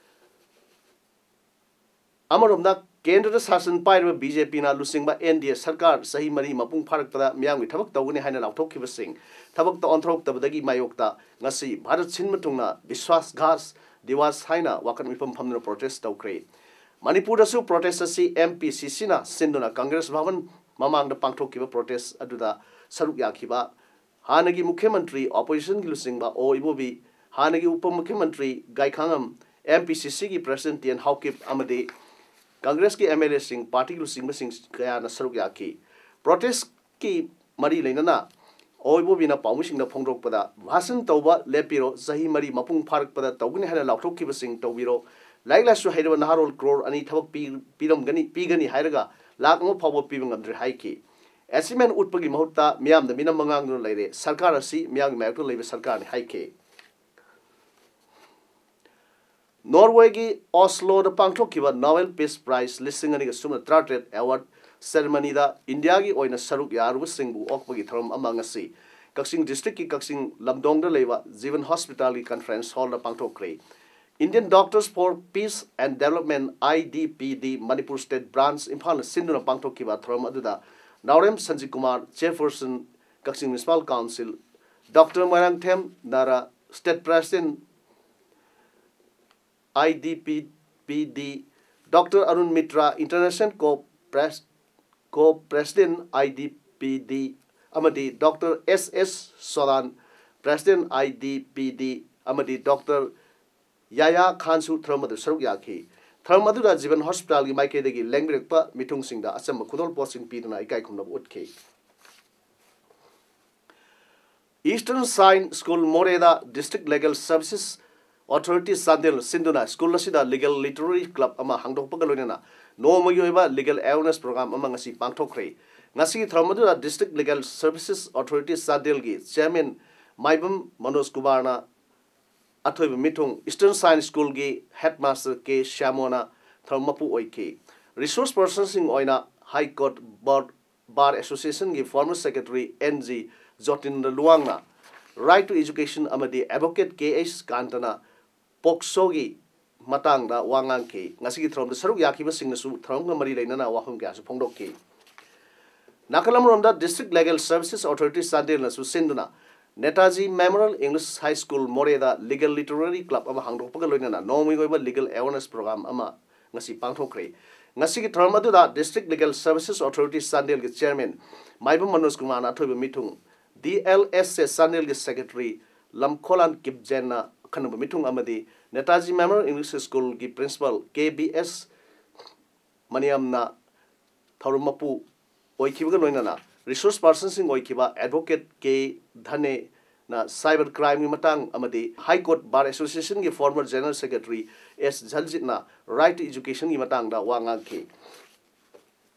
ꯑꯃꯔꯣꯝꯗ, ꯀꯦꯟꯗ꯭ꯔꯗ ꯁꯥꯁꯟ ꯄꯥꯏꯔꯤꯕ ꯕꯤ ꯖꯦ ꯄꯤꯅ ꯂꯨꯆꯤꯡꯕ ꯑꯦꯟ ꯗꯤ ꯑꯦ ꯁꯔꯀꯥꯔ ꯆꯍꯤ ꯃꯔꯤ ꯃꯄꯨꯡ ꯐꯥꯔꯛꯄꯗ ꯃꯤꯌꯥꯝꯒꯤ ꯊꯕꯛ ꯇꯧꯒꯅꯤ ꯍꯥꯏꯅ ꯂꯥꯎꯊꯣꯛꯈꯤꯕꯁꯤꯡ ꯊꯕꯛꯇ ꯑꯣꯟꯊꯣꯔꯛꯇꯕꯗꯒꯤ ꯃꯥꯌꯣꯛꯇ ꯉꯁꯤ ꯚꯥꯔꯠ ꯁꯤꯟꯕ ꯊꯨꯡꯅ ꯕꯤꯁ꯭ꯋꯥꯁ ꯘꯥꯠ ꯗꯤꯋꯥꯁ ꯍꯥꯏꯅ ꯋꯥꯀꯠ ꯃꯤꯐꯝ ꯐꯝꯗꯨꯅ ꯄ꯭ꯔꯣꯇꯦꯁ ꯇꯧꯈ꯭ꯔꯦ꯫ ꯃꯅꯤꯄꯨꯔꯗꯁꯨ ꯄ꯭ꯔꯣꯇꯦꯁ ꯑꯁꯤ ꯑꯦꯝ ꯄꯤ ꯁꯤ ꯁꯤꯅ ꯁꯤꯟꯗꯨꯅ ꯀꯪꯒ꯭ꯔꯦꯁ ꯚꯕꯟ ꯃꯃꯥꯡꯗ ꯄꯥꯡꯊꯣꯛꯈꯤꯕ ꯄ꯭ꯔꯣꯇꯦꯁ ꯑꯗꯨꯗ ꯁꯔꯨꯛ ꯌꯥꯈꯤꯕ ꯍꯥꯟꯅꯒꯤ ꯃꯨꯈ꯭ꯌ ꯃꯟꯇ꯭ꯔꯤ, ꯑꯣꯄꯣꯖꯤꯁꯟꯒꯤ ꯂꯨꯆꯤꯡꯕ ꯑꯣ ꯏꯕꯣꯕꯤ, ꯍꯥꯟꯅꯒꯤ ꯎꯄ ꯃꯨꯈ꯭ꯌ ꯃꯟꯇ꯭ꯔꯤ ꯒꯥꯏꯈꯥꯉꯝ, ꯑꯦꯝ ꯄꯤ ꯁꯤ ꯁꯤꯒꯤ ꯄ꯭ꯔꯁꯤꯗꯦꯟꯠ ꯇꯤ ꯑꯦꯟ ꯍꯥꯎꯀꯤꯞ ꯑꯃꯗꯤ ꯀꯪꯒ꯭ꯔꯦꯁꯀꯤ ꯑꯦꯝ ꯑꯦꯜ ꯑꯦꯁꯤꯡ, ꯄꯥꯔꯇꯤꯒꯤ ꯂꯨꯆꯤꯡꯕꯁꯤꯡ ꯀꯌꯥꯅ ꯁꯔꯨꯛ ꯌꯥꯈꯤ꯫ ꯄ꯭ꯔꯣꯇꯦꯁꯀꯤ ꯃꯔꯤ ꯂꯩꯅꯅ ꯑꯣ ꯏꯕꯣꯕꯤꯅ ꯄꯥꯎꯃꯤꯁꯤꯡꯗ ꯐꯣꯡꯗꯣꯔꯛꯄꯗ, ꯚꯥꯁꯟ ꯇꯧꯕ ꯂꯦꯞꯄꯤꯔꯣ, ꯆꯍꯤ ꯃꯔꯤ ꯃꯄꯨꯡ ꯐꯥꯔꯛꯄꯗ ꯇꯧꯒꯅꯤ ꯍꯥꯏꯅ ꯂꯥꯎꯊꯣꯛꯈꯤꯕꯁꯤꯡ ꯇꯧꯕꯤꯔꯣ, ꯂꯥꯏꯔꯤꯛ ꯂꯥꯏꯁꯨ ꯍꯩꯔꯕ ꯅꯍꯥꯔꯣꯜ ꯀ꯭ꯔꯣꯔ ꯑꯅꯤ ꯊꯕꯛ ꯄꯤ-, ꯄꯤꯔꯝꯒꯅꯤ, ꯄꯤꯒꯅꯤ ꯍꯥꯏꯔꯒ ꯂꯥꯈ ꯑꯃ ꯐꯥꯎꯕ ꯄꯤꯕ ꯉꯝꯗ꯭ꯔꯦ ꯍꯥꯏꯈꯤ꯫ ꯑꯦꯆꯤꯚꯃꯦꯟꯠ ꯎꯠꯄꯒꯤ ꯃꯍꯨꯠꯇ ꯃꯤꯌꯥꯝꯗ ꯃꯤꯅꯝꯕ ꯉꯥꯡꯗꯨꯅ ꯂꯩꯔꯦ꯫ ꯁꯔꯀꯥꯔ ꯑꯁꯤ ꯃꯤꯌꯥꯝꯒꯤ ꯃꯥꯌꯣꯛꯇ ꯂꯩꯕ ꯁꯔꯀꯥꯔꯅꯤ ꯍꯥꯏꯈꯤ꯫ ꯅꯣꯔꯋꯦꯒꯤ ꯑꯣꯁꯂꯣꯗ ꯄꯥꯡꯊꯣꯛꯈꯤꯕ ꯅꯣꯕꯦꯜ ꯄꯤꯁ ꯄ꯭ꯔꯥꯏꯖ ꯂꯤꯁꯤꯡ ꯑꯅꯤꯒ ꯁꯨꯞꯅ ꯇꯔꯥꯇꯔꯦꯠ ꯑꯦꯋꯥꯔꯗ ꯁꯦꯔꯦꯃꯅꯤꯗ ꯏꯟꯗꯤꯌꯥꯒꯤ ꯑꯣꯏꯅ ꯁꯔꯨꯛ ꯌꯥꯔꯨꯕꯁꯤꯡꯕꯨ ꯑꯣꯛꯄꯒꯤ ꯊꯧꯔꯝ ꯑꯃ ꯉꯁꯤ ꯀꯛꯆꯤꯡ ꯗꯤꯁꯇ꯭ꯔꯤꯛꯀꯤ ꯀꯛꯆꯤꯡ ꯂꯝꯗꯣꯡꯗ ꯂꯩꯕ ꯖꯤꯕꯟ ꯍꯣꯁꯄꯤꯇꯥꯜꯒꯤ ꯀꯟꯐꯔꯦꯟꯁ ꯍꯣꯜꯗ ꯄꯥꯡꯊꯣꯛꯈ꯭ꯔꯦ꯫ Indian Doctors for Peace and Development, I D P D, Manipur state branch ꯏꯝꯐꯥꯜꯅ ꯁꯤꯟꯗꯨꯅ ꯄꯥꯡꯊꯣꯛꯈꯤꯕ ꯊꯧꯔꯝ ꯑꯗꯨꯗ Naorem Sanjit Kumar, Chairperson, Kakching Municipal Council, Doctor Moirangthem Nara, State President, I D P P D, Doctor Arun Mitra, International Co-Pres-, Co-President, I D P D, ꯑꯃꯗꯤ Doctor S S Soran, President, I D P D, ꯑꯃꯗꯤ Doctor ꯌꯥꯌꯥ ꯈꯥꯟꯁꯨ ꯊꯧꯔꯝ ꯑꯗꯨ ꯁꯔꯨꯛ ꯌꯥꯈꯤ꯫ ꯊꯧꯔꯝ ꯑꯗꯨꯗ ꯖꯤꯕꯟ ꯍꯣꯁꯄꯤꯇꯥꯜꯒꯤ ꯃꯥꯏꯀꯩꯗꯒꯤ ꯂꯦꯡꯕꯤꯔꯛꯄ ꯃꯤꯊꯨꯡꯁꯤꯡꯗ ꯑꯆꯝꯕ ꯈꯨꯗꯣꯜꯄꯣꯠꯁꯤꯡ ꯄꯤꯗꯨꯅ ꯏꯀꯥꯏ ꯈꯨꯝꯅꯕ ꯎꯠꯈꯤ꯫ Eastern Shine School ꯃꯣꯔꯦꯗ District Legal Services Authority Chandel ꯁꯤꯟꯗꯨꯅ ꯁ꯭ꯀꯨꯜ ꯑꯁꯤꯗ Legal Literary Club ꯑꯃ ꯍꯥꯡꯗꯣꯛꯄꯒ ꯂꯣꯏꯅꯅ ꯅꯣꯡꯃꯒꯤ ꯑꯣꯏꯕ Legal Awareness Program ꯑꯃ ꯉꯁꯤ ꯄꯥꯡꯊꯣꯛꯈ꯭ꯔꯦ꯫ ꯉꯁꯤꯒꯤ ꯊꯧꯔꯝ ꯑꯗꯨꯗ District Legal Services Authority ꯆꯥꯟꯗꯦꯜꯒꯤ Chairman ꯃꯥꯏꯕꯝ ꯃꯅꯣꯖ ꯀꯨꯃꯥꯔꯅ ꯑꯊꯣꯏꯕ ꯃꯤꯊꯨꯡ, Eastern Shine Schoolꯒꯤ Headmaster ꯀꯦ ꯁ꯭ꯌꯥꯃꯣꯅ ꯊꯧꯔꯝ ꯃꯄꯨ ꯑꯣꯏꯈꯤ꯫ Resource personꯁꯤꯡ ꯑꯣꯏꯅ High Court Bar Bar Associationꯒꯤ former secretary N G Jotindra ꯂꯨꯋꯥꯡꯅ Right to Education ꯑꯃꯗꯤ Advocate ꯀꯦ ꯑꯩꯆ ꯀꯥꯟꯇꯅ POCSOꯒꯤ ꯃꯇꯥꯡꯗ ꯋꯥ ꯉꯥꯡꯈꯤ꯫ ꯉꯁꯤꯒꯤ ꯊꯧꯔꯝꯗ ꯁꯔꯨꯛ ꯌꯥꯈꯤꯕꯁꯤꯡꯅꯁꯨ ꯊꯧꯔꯝꯒ ꯃꯔꯤ ꯂꯩꯅꯅ ꯋꯥꯐꯝ ꯀꯌꯥꯁꯨ ꯐꯣꯡꯗꯣꯛꯈꯤ꯫ ꯅꯥꯀꯜ ꯑꯃꯔꯣꯝꯗ District Legal Services Authority ꯆꯥꯟꯗꯦꯜꯅꯁꯨ ꯁꯤꯟꯗꯨꯅ Netaji Memorial English High School ꯃꯣꯔꯦꯗ Legal Literary Club ꯑꯃ ꯍꯥꯡꯗꯣꯛꯄꯒ ꯂꯣꯏꯅꯅ ꯅꯣꯡꯃꯒꯤ ꯑꯣꯏꯕ Legal Awareness Program ꯑꯃ ꯉꯁꯤ ꯄꯥꯡꯊꯣꯛꯈ꯭ꯔꯦ꯫ ꯉꯁꯤꯒꯤ ꯊꯧꯔꯝ ꯑꯗꯨꯗ District Legal Services Authority ꯆꯥꯟꯗꯦꯜꯒꯤ Chairman ꯃꯥꯏꯕꯝ ꯃꯅꯣꯖ ꯀꯨꯃꯥꯔꯅ ꯑꯊꯣꯏꯕ ꯃꯤꯊꯨꯡ, ꯗꯤ ꯑꯦꯜ ꯑꯦꯁ ꯑꯦ ꯆꯥꯟꯗꯦꯜꯒꯤ Secretary ꯂꯝꯈꯣꯂꯥꯟ ꯀꯤꯞꯖꯦꯟꯅ ꯑꯈꯟꯅꯕ ꯃꯤꯊꯨꯡ ꯑꯃꯗꯤ Netaji Memorial English Schoolꯒꯤ Principal ꯀꯦ ꯕꯤ ꯑꯦꯁ ꯃꯅꯤꯌꯝꯅ ꯊꯧꯔꯝ ꯃꯄꯨ ꯑꯣꯏꯈꯤꯕꯒ ꯂꯣꯏꯅꯅ Resource personꯁꯤꯡ ꯑꯣꯏꯈꯤꯕ Advocate ꯀꯦ ꯙꯅꯦꯅ Cyber Crimeꯒꯤ ꯃꯇꯥꯡ ꯑꯃꯗꯤ High Court Bar Associationꯒꯤ former General Secretary S ꯖꯜꯖꯤꯠꯅ Right to Educationꯒꯤ ꯃꯇꯥꯡꯗ ꯋꯥ ꯉꯥꯡꯈꯤ꯫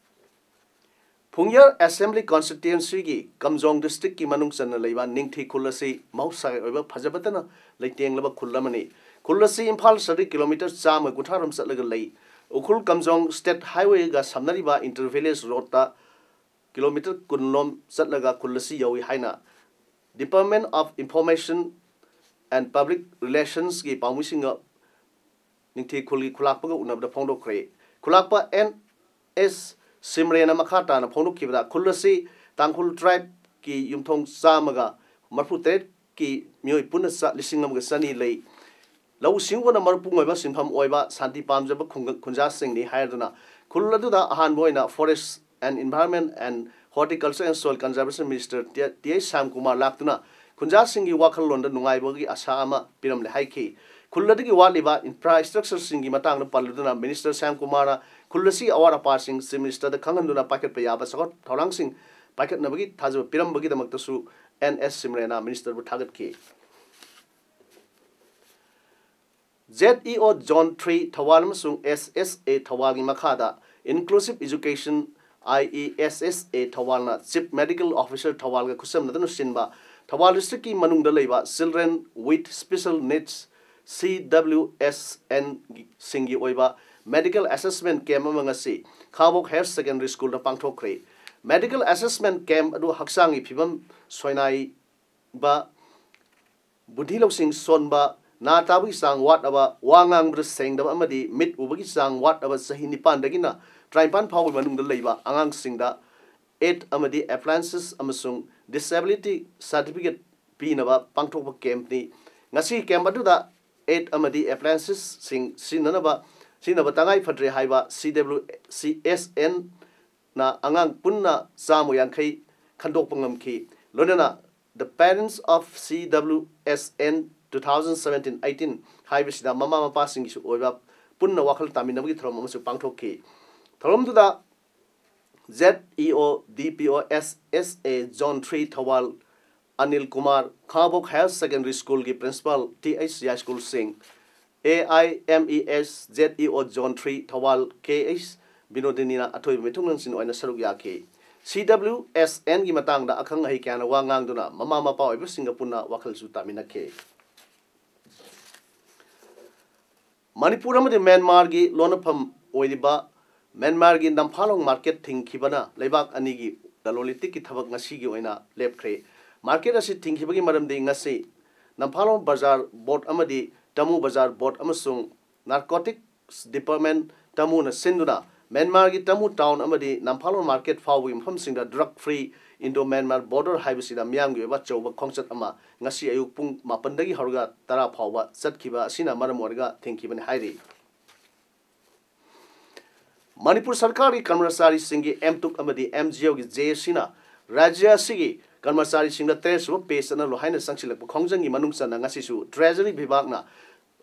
ꯐꯨꯡꯌꯔ Assembly Constituencyꯒꯤ ꯀꯝꯖꯣꯡ Districtꯀꯤ ꯃꯅꯨꯡ ꯆꯟꯅ ꯂꯩꯕ ꯅꯤꯡꯊꯤ ꯈꯨꯜ ꯑꯁꯤ ꯃꯍꯧꯁꯥꯒꯤ ꯑꯣꯏꯕ ꯐꯖꯕꯇꯅ ꯂꯩꯇꯦꯡꯂꯕ ꯈꯨꯜ ꯑꯃꯅꯤ꯫ ꯈꯨꯜ ꯑꯁꯤ ꯏꯝꯐꯥꯜ ꯁꯍꯔꯗꯒꯤ kilometre ꯆꯥꯝꯃ ꯀꯨꯟꯊ꯭ꯔꯥ ꯔꯣꯝ ꯆꯠꯂꯒ ꯂꯩ꯫ Ukhrul ꯀꯝꯖꯣꯡ State Highwayꯒ ꯁꯝꯅꯔꯤꯕ Inter Village Roadꯇ kilometre ꯀꯨꯟ ꯂꯣꯝ ꯆꯠꯂꯒ ꯈꯨꯜ ꯑꯁꯤ ꯌꯧꯏ ꯍꯥꯏꯅ Department of Information and Public Relationsꯀꯤ ꯄꯥꯎꯃꯤꯁꯤꯡꯒ ꯅꯤꯡꯊꯤ ꯈꯨꯜꯒꯤ ꯈꯨꯂꯥꯛꯄꯒ ꯎꯅꯕꯗ ꯐꯣꯡꯗꯣꯛꯈ꯭ꯔꯦ꯫ ꯈꯨꯂꯥꯛꯄ ꯑꯦꯟ ꯑꯦꯁ ꯁꯤꯝꯔꯦꯅ ꯃꯈꯥ ꯇꯥꯅ ꯐꯣꯡꯗꯣꯛꯈꯤꯕꯗ, ꯈꯨꯜ ꯑꯁꯤ ꯇꯥꯡꯈꯨꯜ tribeꯀꯤ ꯌꯨꯝꯊꯣꯡ ꯆꯥꯝꯃꯒ ꯃꯔꯤꯐꯨ ꯇꯔꯦꯠꯀꯤ ꯃꯤꯑꯣꯏ ꯄꯨꯟꯅ ꯆꯥ-, ꯂꯤꯁꯤꯡ ꯑꯃꯒ ꯆꯅꯤ ꯂꯩ꯫ ꯂꯧꯎ ꯁꯤꯡꯎꯅ ꯃꯔꯨꯞ ꯑꯣꯏꯕ ꯁꯤꯟꯐꯝ ꯑꯣꯏꯕ ꯁꯥꯟꯇꯤ ꯄꯥꯝꯖꯕ ꯈꯨꯡꯒ-, ꯈꯨꯟꯖꯥꯁꯤꯡꯅꯤ ꯍꯥꯏꯗꯨꯅ ꯈꯨꯜ ꯑꯗꯨꯗ ꯑꯍꯥꯟꯕ ꯑꯣꯏꯅ Forest and Environment and Horticulture and Soil Conservation Minister T H Shyamkumar ꯂꯥꯛꯇꯨꯅ ꯈꯨꯟꯖꯥꯁꯤꯡꯒꯤ ꯋꯥꯈꯜꯂꯣꯟꯗ ꯅꯨꯡꯉꯥꯏꯕꯒꯤ ꯑꯥꯁꯥ ꯑꯃ ꯄꯤꯔꯝꯂꯦ ꯍꯥꯏꯈꯤ꯫ ꯈꯨꯜ ꯑꯗꯨꯒꯤ ꯋꯥꯠꯂꯤꯕ infrastructureꯁꯤꯡꯒꯤ ꯃꯇꯥꯡꯗ ꯄꯜꯂꯗꯨꯅ Minister ꯁ꯭ꯌꯥꯝꯀꯨꯃꯥꯔꯅ ꯈꯨꯜ ꯑꯁꯤ ꯑꯋꯥꯠ ꯑꯄꯥꯁꯤꯡ Chief Ministerꯗ ꯈꯪꯍꯟꯗꯨꯅ ꯄꯥꯏꯈꯠꯄ ꯌꯥꯕ ꯆꯥꯎꯈꯠ ꯊꯧꯔꯥꯡꯁꯤꯡ ꯄꯥꯏꯈꯠꯅꯕꯒꯤ ꯊꯥꯖꯕ ꯄꯤꯔꯝꯕꯒꯤꯗꯃꯛꯇꯁꯨ and S ꯁꯤꯝꯔꯦꯅ Ministerꯕꯨ ꯊꯥꯒꯠꯈꯤ꯫ Z E O Zone three Thoubal ꯑꯃꯁꯨꯡ ꯑꯦꯁ ꯑꯦꯁ ꯑꯦ ꯊꯧꯕꯥꯜꯒꯤ ꯃꯈꯥꯗ Inclusive Education, ꯑꯥꯏ ꯏ ꯑꯦꯁ ꯑꯦꯁ ꯑꯦ ꯊꯧꯕꯥꯜꯅ Chief Medical Officer ꯊꯧꯕꯥꯜꯒ ꯈꯨꯠꯁꯝꯅꯗꯨꯅ ꯁꯤꯟꯕ ꯊꯧꯕꯥꯜ districtꯀꯤ ꯃꯅꯨꯡꯗ ꯂꯩꯕ Children with Special Needs, ꯁꯤ ꯗꯕ꯭ꯂꯤꯎ ꯑꯦꯁ ꯑꯦꯟ, ꯁꯤꯡꯒꯤ ꯑꯣꯏꯕ medical assessment camp ꯑꯃ ꯉꯁꯤ ꯈꯥꯉꯕꯣꯛ Higher Secondary Schoolꯗ ꯄꯥꯡꯊꯣꯛꯈ꯭ꯔꯦ꯫ Medical assessment camp ꯑꯗꯨ ꯍꯛꯆꯥꯡꯒꯤ ꯐꯤꯕꯝ ꯁꯣꯏꯅꯥꯏꯕ, ꯕꯨꯙꯤ ꯂꯧꯁꯤꯡ ꯁꯣꯟꯕ, ꯅꯥ ꯇꯥꯕꯒꯤ ꯆꯥꯡ ꯋꯥꯠꯂꯕ, ꯋꯥ ꯉꯥꯡꯕꯗ ꯁꯦꯡꯗꯕ ꯑꯃꯗꯤ ꯃꯤꯠ ꯎꯕꯒꯤ ꯆꯥꯡ ꯋꯥꯠꯂꯕ ꯆꯍꯤ ꯅꯤꯄꯥꯟꯗꯒꯤꯅ ꯇꯔꯥꯅꯤꯄꯥꯟ ꯐꯥꯎꯕꯒꯤ ꯃꯅꯨꯡꯗ ꯂꯩꯕ ꯑꯉꯥꯡꯁꯤꯡꯗ aid ꯑꯃꯗꯤ appliances ꯑꯃꯁꯨꯡ disability certificate ꯄꯤꯅꯕ ꯄꯥꯡꯊꯣꯛꯄ campꯅꯤ꯫ ꯉꯁꯤꯒꯤ camp ꯑꯗꯨꯗ aid ꯑꯃꯗꯤ appliancesꯁꯤꯡ ꯁꯤꯖꯤꯟꯅꯅꯕ, ꯁꯤꯖꯤꯟꯅꯕ ꯇꯉꯥꯏ ꯐꯗ꯭ꯔꯦ ꯍꯥꯏꯕ ꯁꯤ ꯗꯕ꯭ꯂꯤꯎ ꯁꯤ ꯑꯦꯁ ꯑꯦꯟꯅ ꯑꯉꯥꯡ ꯄꯨꯟꯅ ꯆꯥꯝꯃ ꯌꯥꯡꯈꯩ ꯈꯟꯗꯣꯛꯄ ꯉꯝꯈꯤ꯫ ꯂꯣꯏꯅꯅ The Parents of C W S N two thousand seventeen eighteen ꯍꯥꯏꯕꯁꯤꯗ ꯃꯃꯥ ꯃꯄꯥꯁꯤꯡꯒꯤꯁꯨ ꯑꯣꯏꯕ ꯄꯨꯟꯅ ꯋꯥꯈꯜ ꯇꯥꯃꯤꯟꯅꯕꯒꯤ ꯊꯧꯔꯝ ꯑꯃꯁꯨ ꯄꯥꯡꯊꯣꯛꯈꯤ꯫ ꯊꯧꯔꯝꯗꯨꯗ ꯖꯦꯗ ꯏ ꯑꯣ D P O S S A Zone three Thoubal Anil Kumar, Khangabok Higher Secondary Schoolꯒꯤ Principal ꯇꯤ ꯑꯩꯆ ꯌꯥꯏꯁ꯭ꯀꯨꯜ ꯁꯤꯡ, A I M E S Z E O Zone three Thoubal K H ꯕꯤꯅꯣꯗꯤꯅꯤꯅ ꯑꯊꯣꯏꯕ ꯃꯤꯊꯨꯡꯂꯦꯟꯁꯤꯡ ꯑꯣꯏꯅ ꯁꯔꯨꯛ ꯌꯥꯈꯤ꯫ ꯁꯤ ꯗꯕ꯭ꯂꯤꯎ ꯑꯦꯁ ꯑꯦꯟꯒꯤ ꯃꯇꯥꯡꯗ ꯑꯈꯪ ꯑꯍꯩ ꯀꯌꯥꯅ ꯋꯥ ꯉꯥꯡꯗꯨꯅ ꯃꯃꯥ ꯃꯄꯥ ꯑꯣꯏꯕꯁꯤꯡꯒ ꯄꯨꯟꯅ ꯋꯥꯈꯜꯁꯨ ꯇꯥꯃꯤꯟꯅꯈꯤ꯫ ꯃꯅꯤꯄꯨꯔ ꯑꯃꯗꯤ ꯃ꯭ꯌꯥꯟꯃꯥꯔꯒꯤ ꯂꯣꯟꯅꯐꯝ ꯑꯣꯏꯔꯤꯕ ꯃ꯭ꯌꯥꯟꯃꯥꯔꯒꯤ ꯅꯝꯐꯥꯂꯣꯡ market ꯊꯤꯡꯈꯤꯕꯅ ꯂꯩꯕꯥꯛ ꯑꯅꯤꯒꯤ ꯂꯂꯣꯟ ꯏꯇꯤꯛꯀꯤ ꯊꯕꯛ ꯉꯁꯤꯒꯤ ꯑꯣꯏꯅ ꯂꯦꯞꯈ꯭ꯔꯦ꯫ Market ꯑꯁꯤ ꯊꯤꯡꯈꯤꯕꯒꯤ ꯃꯔꯝꯗꯤ ꯉꯁꯤ ꯅꯝꯐꯥꯂꯣꯡ ꯕꯖꯥꯔ board ꯑꯃꯗꯤ ꯇꯃꯨ ꯕꯖꯥꯔ board ꯑꯃꯁꯨꯡ Narcotics Department ꯇꯃꯨꯅ ꯁꯤꯟꯗꯨꯅ ꯃ꯭ꯌꯥꯟꯃꯥꯔꯒꯤ ꯇꯃꯨ ꯇꯥꯎꯟ ꯑꯃꯗꯤ ꯅꯝꯐꯥꯂꯣꯡ ꯃꯥꯔꯀꯦꯠ ꯐꯥꯎꯕꯒꯤ ꯃꯐꯝꯁꯤꯡꯗ drug free Indo Myanmar border ꯍꯥꯏꯕꯁꯤꯗ ꯃꯤꯌꯥꯝꯒꯤ ꯑꯣꯏꯕ ꯑꯆꯧꯕ ꯈꯣꯡꯆꯠ ꯑꯃ ꯉꯁꯤ ꯑꯌꯨꯛ ꯄꯨꯡ ꯃꯥꯄꯟꯗꯒꯤ ꯍꯧꯔꯒ ꯇꯔꯥ ꯐꯥꯎꯕ ꯆꯠꯈꯤꯕ ꯑꯁꯤꯅ ꯃꯔꯝ ꯑꯣꯏꯔꯒ ꯊꯤꯡꯈꯤꯕꯅꯤ ꯍꯥꯏꯔꯤ꯫ ꯃꯅꯤꯄꯨꯔ ꯁꯔꯀꯥꯔꯒꯤ ꯀꯔꯃꯆꯥꯔꯤꯁꯤꯡꯒꯤ ꯑꯦꯝꯇꯨꯛ ꯑꯃꯗꯤ ꯑꯦꯝꯖꯤꯑꯣꯒꯤ ꯖꯦꯑꯦꯁꯤꯅ ꯔꯥꯖ꯭ꯌ ꯑꯁꯤꯒꯤ ꯀꯔꯃꯆꯥꯔꯤꯁꯤꯡꯗ ꯇꯔꯦꯠ ꯁꯨꯕ ꯄꯦ ꯆꯠꯅꯍꯜꯂꯣ ꯍꯥꯏꯅ ꯆꯪꯁꯤꯜꯂꯛꯄ ꯈꯣꯡꯖꯪꯒꯤ ꯃꯅꯨꯡ ꯆꯟꯅ ꯉꯁꯤꯁꯨ ꯇ꯭ꯔꯦꯖꯔꯤ ꯕꯤꯚꯥꯒꯅ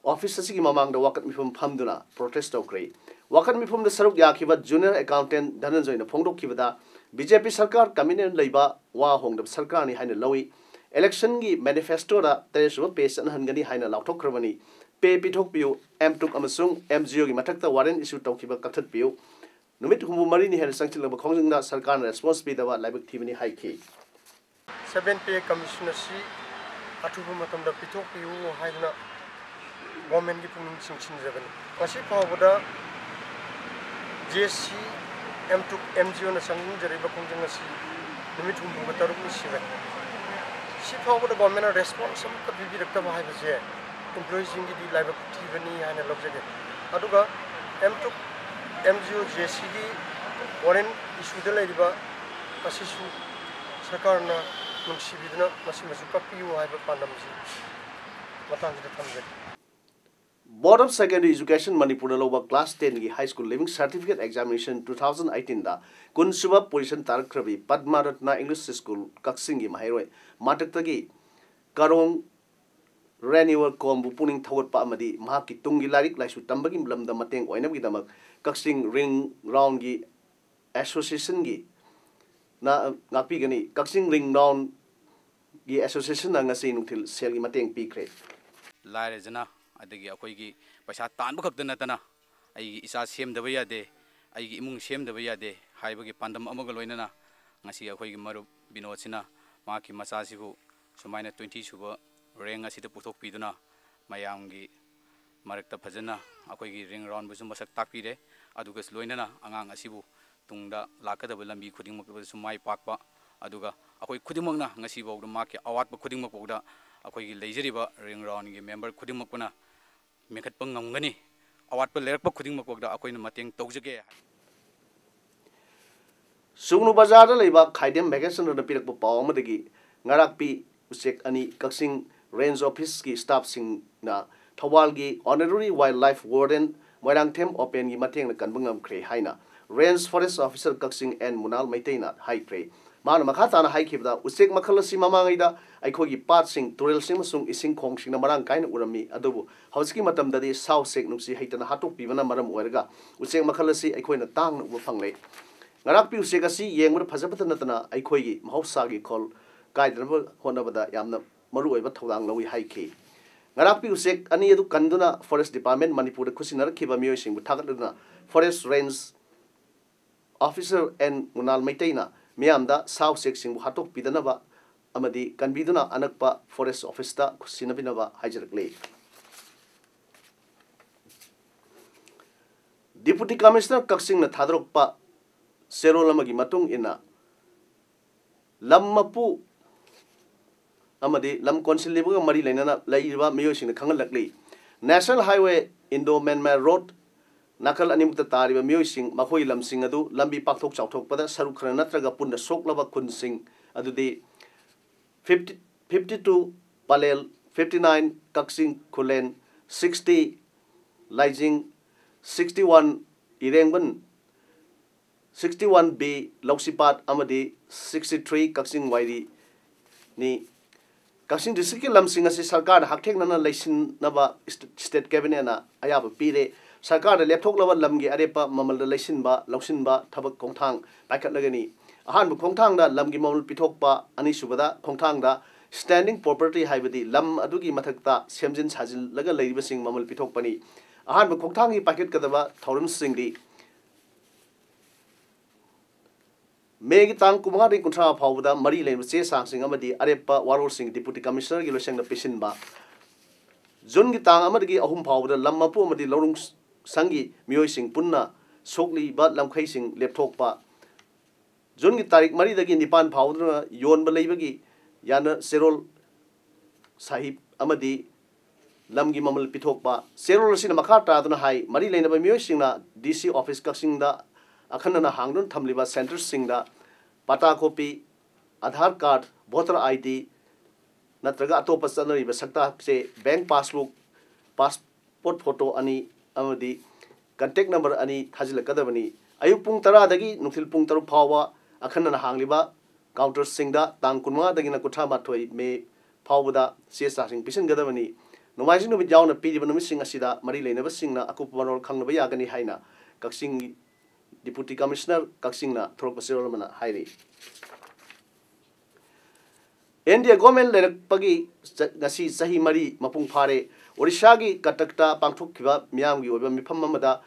ꯑꯣꯐꯤꯁ ꯑꯁꯤꯒꯤ ꯃꯃꯥꯡꯗ ꯋꯥꯀꯠ ꯃꯤꯐꯝ ꯐꯝꯗꯨꯅ ꯄ꯭ꯔꯣꯇꯦꯁ ꯇꯧꯈ꯭ꯔꯦ꯫ ꯋꯥꯀꯠ ꯃꯤꯐꯝꯗ ꯁꯔꯨꯛ ꯌꯥꯈꯤꯕ ꯖꯨꯅꯤꯌꯔ ꯑꯦꯀꯥꯎꯟꯇꯦꯟ ꯙꯅꯟꯖꯣꯏꯅ ꯐꯣꯡꯗꯣꯛꯈꯤꯕꯗ, ꯕꯤ ꯖꯦ ꯄꯤ ꯁꯔꯀꯥꯔ ꯀꯃꯤꯠꯃꯦꯟ ꯂꯩꯕ ꯋꯥ ꯍꯣꯡꯗꯕ ꯁꯔꯀꯥꯔꯅꯤ ꯍꯥꯏꯅ ꯂꯧꯏ꯫ ꯏꯂꯦꯛꯁꯟꯒꯤ ꯃꯦꯅꯤꯐꯦꯁꯇꯣꯗ ꯇꯔꯦꯠ ꯁꯨꯕ ꯄꯦ ꯆꯠꯅꯍꯟꯒꯅꯤ ꯍꯥꯏꯅ ꯂꯥꯎꯊꯣꯛꯈ꯭ꯔꯕꯅꯤ꯫ ꯄꯦ ꯄꯤꯊꯣꯛꯄꯤꯌꯨ, ꯑꯦꯝꯇꯨꯛ ꯑꯃꯁꯨꯡ ꯑꯦꯝꯖꯤꯑꯣꯒꯤ ꯃꯊꯛꯇ ꯋꯥꯔꯦꯟ ꯏꯁꯨ ꯇꯧꯈꯤꯕ ꯀꯛꯊꯠꯄꯤꯌꯨ꯫ ꯅꯨꯃꯤꯠ ꯍꯨꯝꯐꯨ ꯃꯔꯤꯅꯤ ꯍꯦꯟꯅ ꯆꯪꯁꯤꯜꯂꯕ ꯈꯣꯡꯖꯪꯗ ꯁꯔꯀꯥꯔꯅ ꯔꯦꯁꯄꯣꯟꯁ ꯄꯤꯗꯕ ꯂꯥꯏꯕꯛ ꯊꯤꯕꯅꯤ ꯍꯥꯏꯈꯤ꯫ ꯁꯚꯦꯟ ꯄꯦ ꯀꯃꯤꯁꯟ ꯑꯁꯤ ꯑꯊꯨꯕ ꯃꯇꯝꯗ ꯄꯤꯊꯣꯛꯄꯤꯌꯨ ꯍꯥꯏꯗꯨꯅ ꯒꯣꯔꯃꯦꯟꯒꯤ ꯄꯨꯛꯅꯤꯡ ꯆꯤꯡꯁꯤꯟꯖꯕꯅꯤ꯫ ꯉꯁꯤ ꯐꯥꯎꯕꯗ ꯖꯦ ꯁꯤ, ꯑꯦꯝꯇꯨꯛ, ꯑꯦꯝꯖꯤꯑꯣꯅ ꯆꯪꯁꯤꯟꯖꯔꯤꯕ ꯈꯣꯡꯖꯪ ꯑꯁꯤ ꯅꯨꯃꯤꯠ ꯍꯨꯝꯐꯨꯒ ꯇꯔꯨꯛꯅꯤ ꯁꯤꯔꯦ꯫ ꯁꯤ ꯐꯥꯎꯕꯗ ꯒꯣꯔꯃꯦꯟꯅ ꯔꯦꯁꯄꯣꯟꯁ ꯑꯃꯠꯇ ꯄꯤꯕꯤꯔꯛꯇꯕ ꯍꯥꯏꯕꯁꯦ ꯏꯝꯄ꯭ꯂꯣꯌꯤꯁꯤꯡꯒꯤꯗꯤ ꯂꯥꯏꯕꯛ ꯊꯤꯕꯅꯤ ꯍꯥꯏꯅ ꯂꯧꯖꯒꯦ꯫ ꯑꯗꯨꯒ ꯑꯦꯝꯇꯨꯛ, ꯑꯦꯝꯖꯤꯑꯣ, ꯖꯦ ꯁꯤꯒꯤ ꯋꯥꯔꯦꯟ ꯏꯁꯨꯗ ꯂꯩꯔꯤꯕ ꯑꯁꯤꯁꯨ ꯁꯔꯀꯥꯔꯅ ꯅꯨꯡꯁꯤꯕꯤꯗꯨꯅ ꯃꯁꯤꯃꯁꯨ ꯀꯛꯄꯤꯌꯨ ꯍꯥꯏꯕ ꯄꯥꯟꯗꯝꯁꯤ ꯃꯇꯥꯡꯁꯤꯗ ꯊꯝꯖꯒꯦ꯫ Board of Secondary Education ꯃꯅꯤꯄꯨꯔꯅ ꯂꯧꯕ class ten ꯒꯤ high school leaving certificate examination two thousand eighteen ꯗ ꯀꯨꯟ ꯁꯨꯕ position ꯇꯥꯔꯛꯈ꯭ꯔꯕꯤ Padma Ratna English School ꯀꯛꯆꯤꯡꯒꯤ ꯃꯍꯩꯔꯣꯏ ꯃꯥꯇꯛꯇꯒꯤ ꯀꯔꯣꯡ ꯔꯦꯅꯨꯋꯦꯜ ꯀꯣꯝꯕꯨ ꯄꯨꯛꯅꯤꯡ ꯊꯧꯒꯠꯄ ꯑꯃꯗꯤ ꯃꯍꯥꯛꯀꯤ ꯇꯨꯡꯒꯤ ꯂꯥꯏꯔꯤꯛ ꯂꯥꯏꯁꯨ ꯇꯝꯕꯒꯤ ꯂꯝꯗ ꯃꯇꯦꯡ ꯑꯣꯏꯅꯕꯒꯤꯗꯃꯛ ꯀꯛꯆꯤꯡ ꯔꯤꯡ ꯔꯥꯎꯟꯒꯤ ꯑꯦꯁꯣꯁꯤꯌꯦꯁꯟꯒꯤ ꯅ ꯉꯥꯛꯄꯤꯒꯅꯤ꯫ ꯀꯛꯆꯤꯡ ꯔꯤꯡ ꯔꯥꯎꯟꯒꯤ ꯑꯦꯁꯣꯁꯤꯌꯦꯁꯟꯅ ꯉꯁꯤ ꯅꯨꯡꯊꯤꯜ ꯁꯦꯜꯒꯤ ꯃꯇꯦꯡ ꯄꯤꯈ꯭ꯔꯦ꯫ ꯂꯥꯏꯔꯖꯅ ꯑꯗꯒꯤ ꯑꯩꯈꯣꯏꯒꯤ ꯄꯩꯁꯥ ꯇꯥꯟꯕ ꯈꯛꯇ ꯅꯠꯇꯅ ꯑꯩꯒꯤ ꯏꯆꯥ ꯁꯦꯝꯗꯕ ꯌꯥꯗꯦ, ꯑꯩꯒꯤ ꯏꯃꯨꯡ ꯁꯦꯝꯗꯕ ꯌꯥꯗꯦ ꯍꯥꯏꯕꯒꯤ ꯄꯥꯟꯗꯝ ꯑꯃꯒ ꯂꯣꯏꯅꯅ ꯉꯁꯤ ꯑꯩꯈꯣꯏꯒꯤ ꯃꯔꯨꯞ ꯕꯤꯅꯣꯗꯁꯤꯅ ꯃꯍꯥꯛꯀꯤ ꯃꯆꯥꯁꯤꯕꯨ ꯁꯨꯃꯥꯏꯅ twenty ꯁꯨꯕ ꯔꯦꯡ ꯑꯁꯤꯗ ꯄꯨꯊꯣꯛꯄꯤꯗꯨꯅ ꯃꯌꯥꯝꯒꯤ ꯃꯔꯛꯇ ꯐꯖꯅ ꯑꯩꯈꯣꯏꯒꯤ ꯔꯤꯡ ꯔꯥꯎꯟꯕꯨꯁꯨ ꯃꯁꯛ ꯇꯥꯛꯄꯤꯔꯦ꯫ ꯑꯗꯨꯒ ꯂꯣꯏꯅꯅ ꯑꯉꯥꯡ ꯑꯁꯤꯕꯨ ꯇꯨꯡꯗ ꯂꯥꯛꯀꯗꯕ ꯂꯝꯕꯤ ꯈꯨꯗꯤꯡꯃꯛꯇꯁꯨ ꯃꯥꯏ ꯄꯥꯛꯄ, ꯑꯗꯨꯒ ꯑꯩꯈꯣꯏ ꯈꯨꯗꯤꯡꯃꯛꯅ ꯉꯁꯤꯐꯥꯎꯗ ꯃꯍꯥꯛꯀꯤ ꯑꯋꯥꯠꯄ ꯈꯨꯗꯤꯡꯃꯛꯐꯥꯎꯗ ꯑꯩꯈꯣꯏꯒꯤ ꯂꯩꯖꯔꯤꯕ ꯔꯤꯡ ꯔꯥꯎꯟꯒꯤ ꯃꯦꯝꯕꯔ ꯈꯨꯗꯤꯡꯃꯛꯄꯨꯅ ꯃꯦꯟꯈꯠꯄ ꯉꯝꯒꯅꯤ꯫ ꯑꯋꯥꯠꯄ ꯂꯩꯔꯛꯄ ꯈꯨꯗꯤꯡꯃꯛꯐꯥꯎꯗ ꯑꯩꯈꯣꯏꯅ ꯃꯇꯦꯡ ꯇꯧꯖꯒꯦ꯫ ꯁꯨꯒꯅꯨ ꯕꯖꯥꯔꯗ ꯂꯩꯕ ꯈꯥꯏꯗꯦꯝ ꯚꯦꯀꯦꯁꯟꯗ ꯄꯤꯔꯛꯄ ꯄꯥꯎ ꯑꯃꯗꯒꯤ ꯉꯔꯥꯛꯄꯤ ꯎꯆꯦꯛ ꯑꯅꯤ ꯀꯛꯆꯤꯡ ꯔꯦꯟꯖ ꯑꯣꯐꯤꯁꯀꯤ ꯁ꯭ꯇꯥꯐꯁꯤꯡꯅ ꯊꯧꯕꯥꯜꯒꯤ honorary wildlife warden Moirangthem ꯑꯣꯄꯦꯟꯒꯤ ꯃꯇꯦꯡꯅ ꯀꯟꯕ ꯉꯝꯈ꯭ꯔꯦ ꯍꯥꯏꯅ ꯔꯦꯟꯖ ꯐꯣꯔꯦꯁ ꯑꯣꯐꯤꯁꯔ ꯀꯛꯆꯤꯡ ꯑꯦꯟ ꯃꯨꯅꯥꯜ ꯃꯩꯇꯩꯅ ꯍꯥꯏꯈ꯭ꯔꯦ꯫ ꯃꯥꯅ ꯃꯈꯥ ꯇꯥꯅ ꯍꯥꯏꯈꯤꯕꯗ, ꯎꯆꯦꯛ ꯃꯈꯜ ꯑꯁꯤ ꯃꯃꯥꯡꯉꯩꯗ ꯑꯩꯈꯣꯏꯒꯤ ꯄꯥꯠꯁꯤꯡ, ꯇꯨꯔꯦꯜꯁꯤꯡ ꯑꯃꯁꯨꯡ ꯏꯁꯤꯡ ꯈꯣꯡꯁꯤꯡꯅ ꯃꯔꯥꯡ ꯀꯥꯏꯅ ꯎꯔꯝꯃꯤ, ꯑꯗꯨꯕꯨ ꯍꯧꯖꯤꯛꯀꯤ ꯃꯇꯝꯗꯗꯤ ꯁꯥ ꯎꯆꯦꯛ ꯅꯨꯡꯁꯤ ꯍꯩꯇꯅ ꯍꯥꯠꯇꯣꯛꯄꯤꯕꯅ ꯃꯔꯝ ꯑꯣꯏꯔꯒ ꯎꯆꯦꯛ ꯃꯈꯜ ꯑꯁꯤ ꯑꯩꯈꯣꯏꯅ ꯇꯥꯡꯅ ꯎꯕ ꯐꯪꯂꯦ꯫ ꯉꯔꯥꯛꯄꯤ ꯎꯆꯦꯛ ꯑꯁꯤ ꯌꯦꯡꯕꯗ ꯐꯖꯕꯇ ꯅꯠꯇꯅ ꯑꯩꯈꯣꯏꯒꯤ ꯃꯍꯧꯁꯥꯒꯤ ꯈꯣꯜ ꯀꯥꯏꯗꯅꯕ ꯍꯣꯠꯅꯕꯗ ꯌꯥꯝꯅ ꯃꯔꯨꯑꯣꯏꯕ ꯊꯧꯗꯥꯡ ꯂꯧꯏ ꯍꯥꯏꯈꯤ꯫ ꯉꯔꯥꯛꯄꯤ ꯎꯆꯦꯛ ꯑꯅꯤ ꯑꯗꯨ ꯀꯟꯗꯨꯅ ꯐꯣꯔꯦꯁ ꯗꯤꯄꯥꯔꯠꯃꯦꯟ ꯃꯅꯤꯄꯨꯔꯗ ꯈꯨꯠꯁꯤꯟꯅꯔꯛꯈꯤꯕ ꯃꯤꯑꯣꯏꯁꯤꯡꯕꯨ ꯊꯥꯒꯠꯂꯗꯨꯅ forest range officer and Munal ꯃꯩꯇꯩꯅ ꯃꯤꯌꯥꯝꯗ ꯁꯥ ꯎꯆꯦꯛꯁꯤꯡꯕꯨ ꯍꯥꯠꯇꯣꯛꯄꯤꯗꯅꯕ ꯑꯃꯗꯤ ꯀꯟꯕꯤꯗꯨꯅ ꯑꯅꯛꯄ ꯐꯣꯔꯦꯁ ꯑꯣꯐꯤꯁꯇ ꯈꯨꯠꯁꯤꯟꯅꯕꯤꯅꯕ ꯍꯥꯏꯖꯔꯛꯂꯤ꯫ ꯗꯤꯄꯨꯇꯤ ꯀꯃꯤꯁꯅꯔ ꯀꯛꯆꯤꯡꯅ ꯊꯥꯗꯣꯔꯛꯄ ꯆꯦꯔꯣꯜ ꯑꯃꯒꯤ ꯃꯇꯨꯡ ꯏꯟꯅ ꯂꯝ ꯃꯄꯨ ꯑꯃꯗꯤ ꯂꯝ ꯀꯣꯟꯁꯤꯜꯂꯤꯕꯒ ꯃꯔꯤ ꯂꯩꯅꯅ ꯂꯩꯔꯤꯕ ꯃꯤꯑꯣꯏꯁꯤꯡꯅ ꯈꯪꯍꯜꯂꯛꯂꯤ꯫ National highway Indo Myanmar road ꯅꯥꯀꯜ ꯑꯅꯤꯃꯛꯇ ꯇꯥꯔꯤꯕ ꯃꯤꯑꯣꯏꯁꯤꯡ, ꯃꯈꯣꯏꯒꯤ ꯂꯝꯁꯤꯡ ꯑꯗꯨ ꯂꯝꯕꯤ ꯄꯥꯛꯊꯣꯛ ꯆꯥꯎꯊꯣꯛꯄꯗ ꯁꯔꯨꯛ ꯈꯔ ꯅꯠꯇ꯭ꯔꯒ ꯄꯨꯟꯅ ꯁꯣꯛꯂꯕ ꯈꯨꯟꯁꯤꯡ ꯑꯗꯨꯗꯤ fifty, fifty two Pallel, fifty nine Kakching Khullen, sixty Laijing, sixty one Irengban, sixty one B Loushipat ꯑꯃꯗꯤ ꯁꯤꯛꯁꯇꯤ ꯊ꯭ꯔꯤ ꯀꯛꯆꯤꯡ ꯋꯥꯏꯔꯤꯅꯤ꯫ ꯀꯛꯆꯤꯡ ꯗꯤꯁꯇ꯭ꯔꯤꯛꯀꯤ ꯂꯝꯁꯤꯡ ꯑꯁꯤ ꯁꯔꯀꯥꯔꯅ ꯍꯛꯊꯦꯡꯅꯅ ꯂꯩꯁꯤꯟꯅꯕ ꯏꯁꯇꯦꯠ ꯀꯦꯕꯤꯅꯦꯠꯅ ꯑꯌꯥꯕ ꯄꯤꯔꯦ꯫ ꯁꯔꯀꯥꯔꯅ ꯂꯦꯞꯊꯣꯛꯂꯕ ꯂꯝꯒꯤ ꯑꯔꯦꯞꯄ ꯃꯃꯜꯗ ꯂꯩꯁꯤꯟꯕ, ꯂꯧꯁꯤꯟꯕ ꯊꯕꯛ ꯈꯣꯡꯊꯥꯡ ꯄꯥꯏꯈꯠꯂꯒꯅꯤ꯫ ꯑꯍꯥꯟꯕ ꯈꯣꯡꯊꯥꯡꯗ ꯂꯝꯒꯤ ꯃꯃꯜ ꯄꯤꯊꯣꯛꯄ, ꯑꯅꯤꯁꯨꯕꯗ ꯈꯣꯡꯊꯥꯡꯗ ꯁ꯭ꯇꯦꯟꯗꯤꯡ ꯄ꯭ꯔꯣꯄꯔꯇꯤ ꯍꯥꯏꯕꯗꯤ ꯂꯝ ꯑꯗꯨꯒꯤ ꯃꯊꯛꯇ ꯁꯦꯝꯖꯤꯟ ꯁꯥꯖꯤꯜꯂꯒ ꯂꯩꯔꯤꯕꯁꯤꯡ ꯃꯃꯜ ꯄꯤꯊꯣꯛꯄꯅꯤ꯫ ꯑꯍꯥꯟꯕ ꯈꯣꯡꯊꯥꯡꯒꯤ ꯄꯥꯏꯈꯠꯀꯗꯕ ꯊꯧꯔꯝꯁꯤꯡꯗꯤ ꯃꯦꯒꯤ ꯇꯥꯡ ꯀꯨꯟꯃꯉꯥꯗꯒꯤ ꯀꯨꯟꯊ꯭ꯔꯥ ꯐꯥꯎꯕꯗ ꯃꯔꯤ ꯂꯩꯅꯕ ꯆꯦ ꯆꯥꯡꯁꯤꯡ ꯑꯃꯗꯤ ꯑꯔꯦꯞꯄ ꯋꯥꯔꯣꯜꯁꯤꯡ ꯗꯤꯄꯨꯇꯤ ꯀꯃꯤꯁꯅꯔꯒꯤ ꯂꯣꯏꯁꯪꯗ ꯄꯤꯁꯤꯟꯕ꯫ ꯖꯨꯟꯒꯤ ꯇꯥꯡ ꯑꯃꯗꯒꯤ ꯑꯍꯨꯝ ꯐꯥꯎꯕꯗ ꯂꯝ ꯃꯄꯨ ꯑꯃꯗꯤ ꯂꯧꯔꯨꯡ ꯁꯪꯒꯤ ꯃꯤꯑꯣꯏꯁꯤꯡ ꯄꯨꯟꯅ ꯁꯣꯛꯂꯤꯕ ꯂꯝꯈꯩꯁꯤꯡ ꯂꯦꯞꯊꯣꯛꯄ꯫ ꯖꯨꯟꯒꯤ ꯇꯥꯔꯤꯛ ꯃꯔꯤꯗꯒꯤ ꯅꯤꯄꯥꯟ ꯐꯥꯎꯗꯨꯅ ꯌꯣꯟꯕ ꯂꯩꯕꯒꯤ ꯌꯥꯅ ꯆꯦꯔꯣꯜ ꯁꯥꯍꯤꯕ ꯑꯃꯗꯤ ꯂꯝꯒꯤ ꯃꯃꯜ ꯄꯤꯊꯣꯛꯄ꯫ ꯆꯦꯔꯣꯜ ꯑꯁꯤꯅ ꯃꯈꯥ ꯇꯥꯗꯨꯅ ꯍꯥꯏ, ꯃꯔꯤ ꯂꯩꯅꯕ ꯃꯤꯑꯣꯏꯁꯤꯡꯅ ꯗꯤ ꯁꯤ ꯑꯣꯐꯤꯁ ꯀꯛꯆꯤꯡꯗ ꯑꯈꯟꯅꯅ ꯍꯥꯡꯗꯨꯅ ꯊꯝꯂꯤꯕ centreꯁꯤꯡꯗ ꯄꯇꯥ copy, Aadhaar card, voter I D ꯅꯠꯇ꯭ꯔꯒ ꯑꯇꯣꯞꯄ ꯆꯠꯅꯔꯤꯕ ꯁꯛꯇꯥꯛ ꯆꯦ, ꯕꯦꯡꯛ ꯄꯥꯁꯕꯨꯛ, ꯄꯥꯁꯄꯣꯔꯠ ꯐꯣꯇꯣ ꯑꯅꯤ ꯑꯃꯗꯤ ꯀꯟꯇꯦꯛ ꯅꯝꯕꯔ ꯑꯅꯤ ꯊꯥꯖꯤꯜꯂꯛꯀꯗꯕꯅꯤ꯫ ꯑꯌꯨꯛ ꯄꯨꯡ ꯇꯔꯥꯗꯒꯤ ꯅꯨꯡꯊꯤꯜ ꯄꯨꯡ ꯇꯔꯨꯛ ꯐꯥꯎꯕ ꯑꯈꯟꯅꯅ ꯍꯥꯡꯂꯤꯕ ꯀꯥꯎꯟꯇꯔꯁꯤꯡꯗ ꯇꯥꯡ ꯀꯨꯟꯃꯉꯥꯗꯒꯤꯅ ꯀꯨꯟꯊ꯭ꯔꯥ ꯃꯥꯊꯣꯏ ꯃꯦ ꯐꯥꯎꯕꯗ ꯆꯦ ꯆꯥꯡꯁꯤꯡ ꯄꯤꯁꯤꯟꯒꯗꯕꯅꯤ꯫ ꯅꯣꯡꯃꯥꯏꯖꯤꯡ ꯅꯨꯃꯤꯠ ꯌꯥꯎꯅ ꯄꯤꯔꯤꯕ ꯅꯨꯃꯤꯠꯁꯤꯡ ꯑꯁꯤꯗ ꯃꯔꯤ ꯂꯩꯅꯕꯁꯤꯡꯅ ꯑꯀꯨꯞꯄ ꯃꯔꯣꯜ ꯈꯪꯅꯕ ꯌꯥꯒꯅꯤ ꯍꯥꯏꯅ ꯀꯛꯆꯤꯡꯒꯤ Deputy Commissioner ꯀꯛꯆꯤꯡꯅ ꯊꯣꯔꯛꯄ ꯆꯦꯔꯣꯜ ꯑꯃꯅ ꯍꯥꯏꯔꯤ꯫ India government ꯂꯩꯔꯛꯄꯒꯤ ꯆ-, ꯉꯁꯤ ꯆꯍꯤ ꯃꯔꯤ ꯃꯄꯨꯡ ꯐꯥꯔꯦ꯫ ꯑꯣꯔꯤꯁꯥꯒꯤ ꯀꯇꯛꯇ ꯄꯥꯡꯊꯣꯛꯈꯤꯕ ꯃꯤꯌꯥꯝꯒꯤ ꯑꯣꯏꯕ ꯃꯤꯐꯝ ꯑꯃꯗ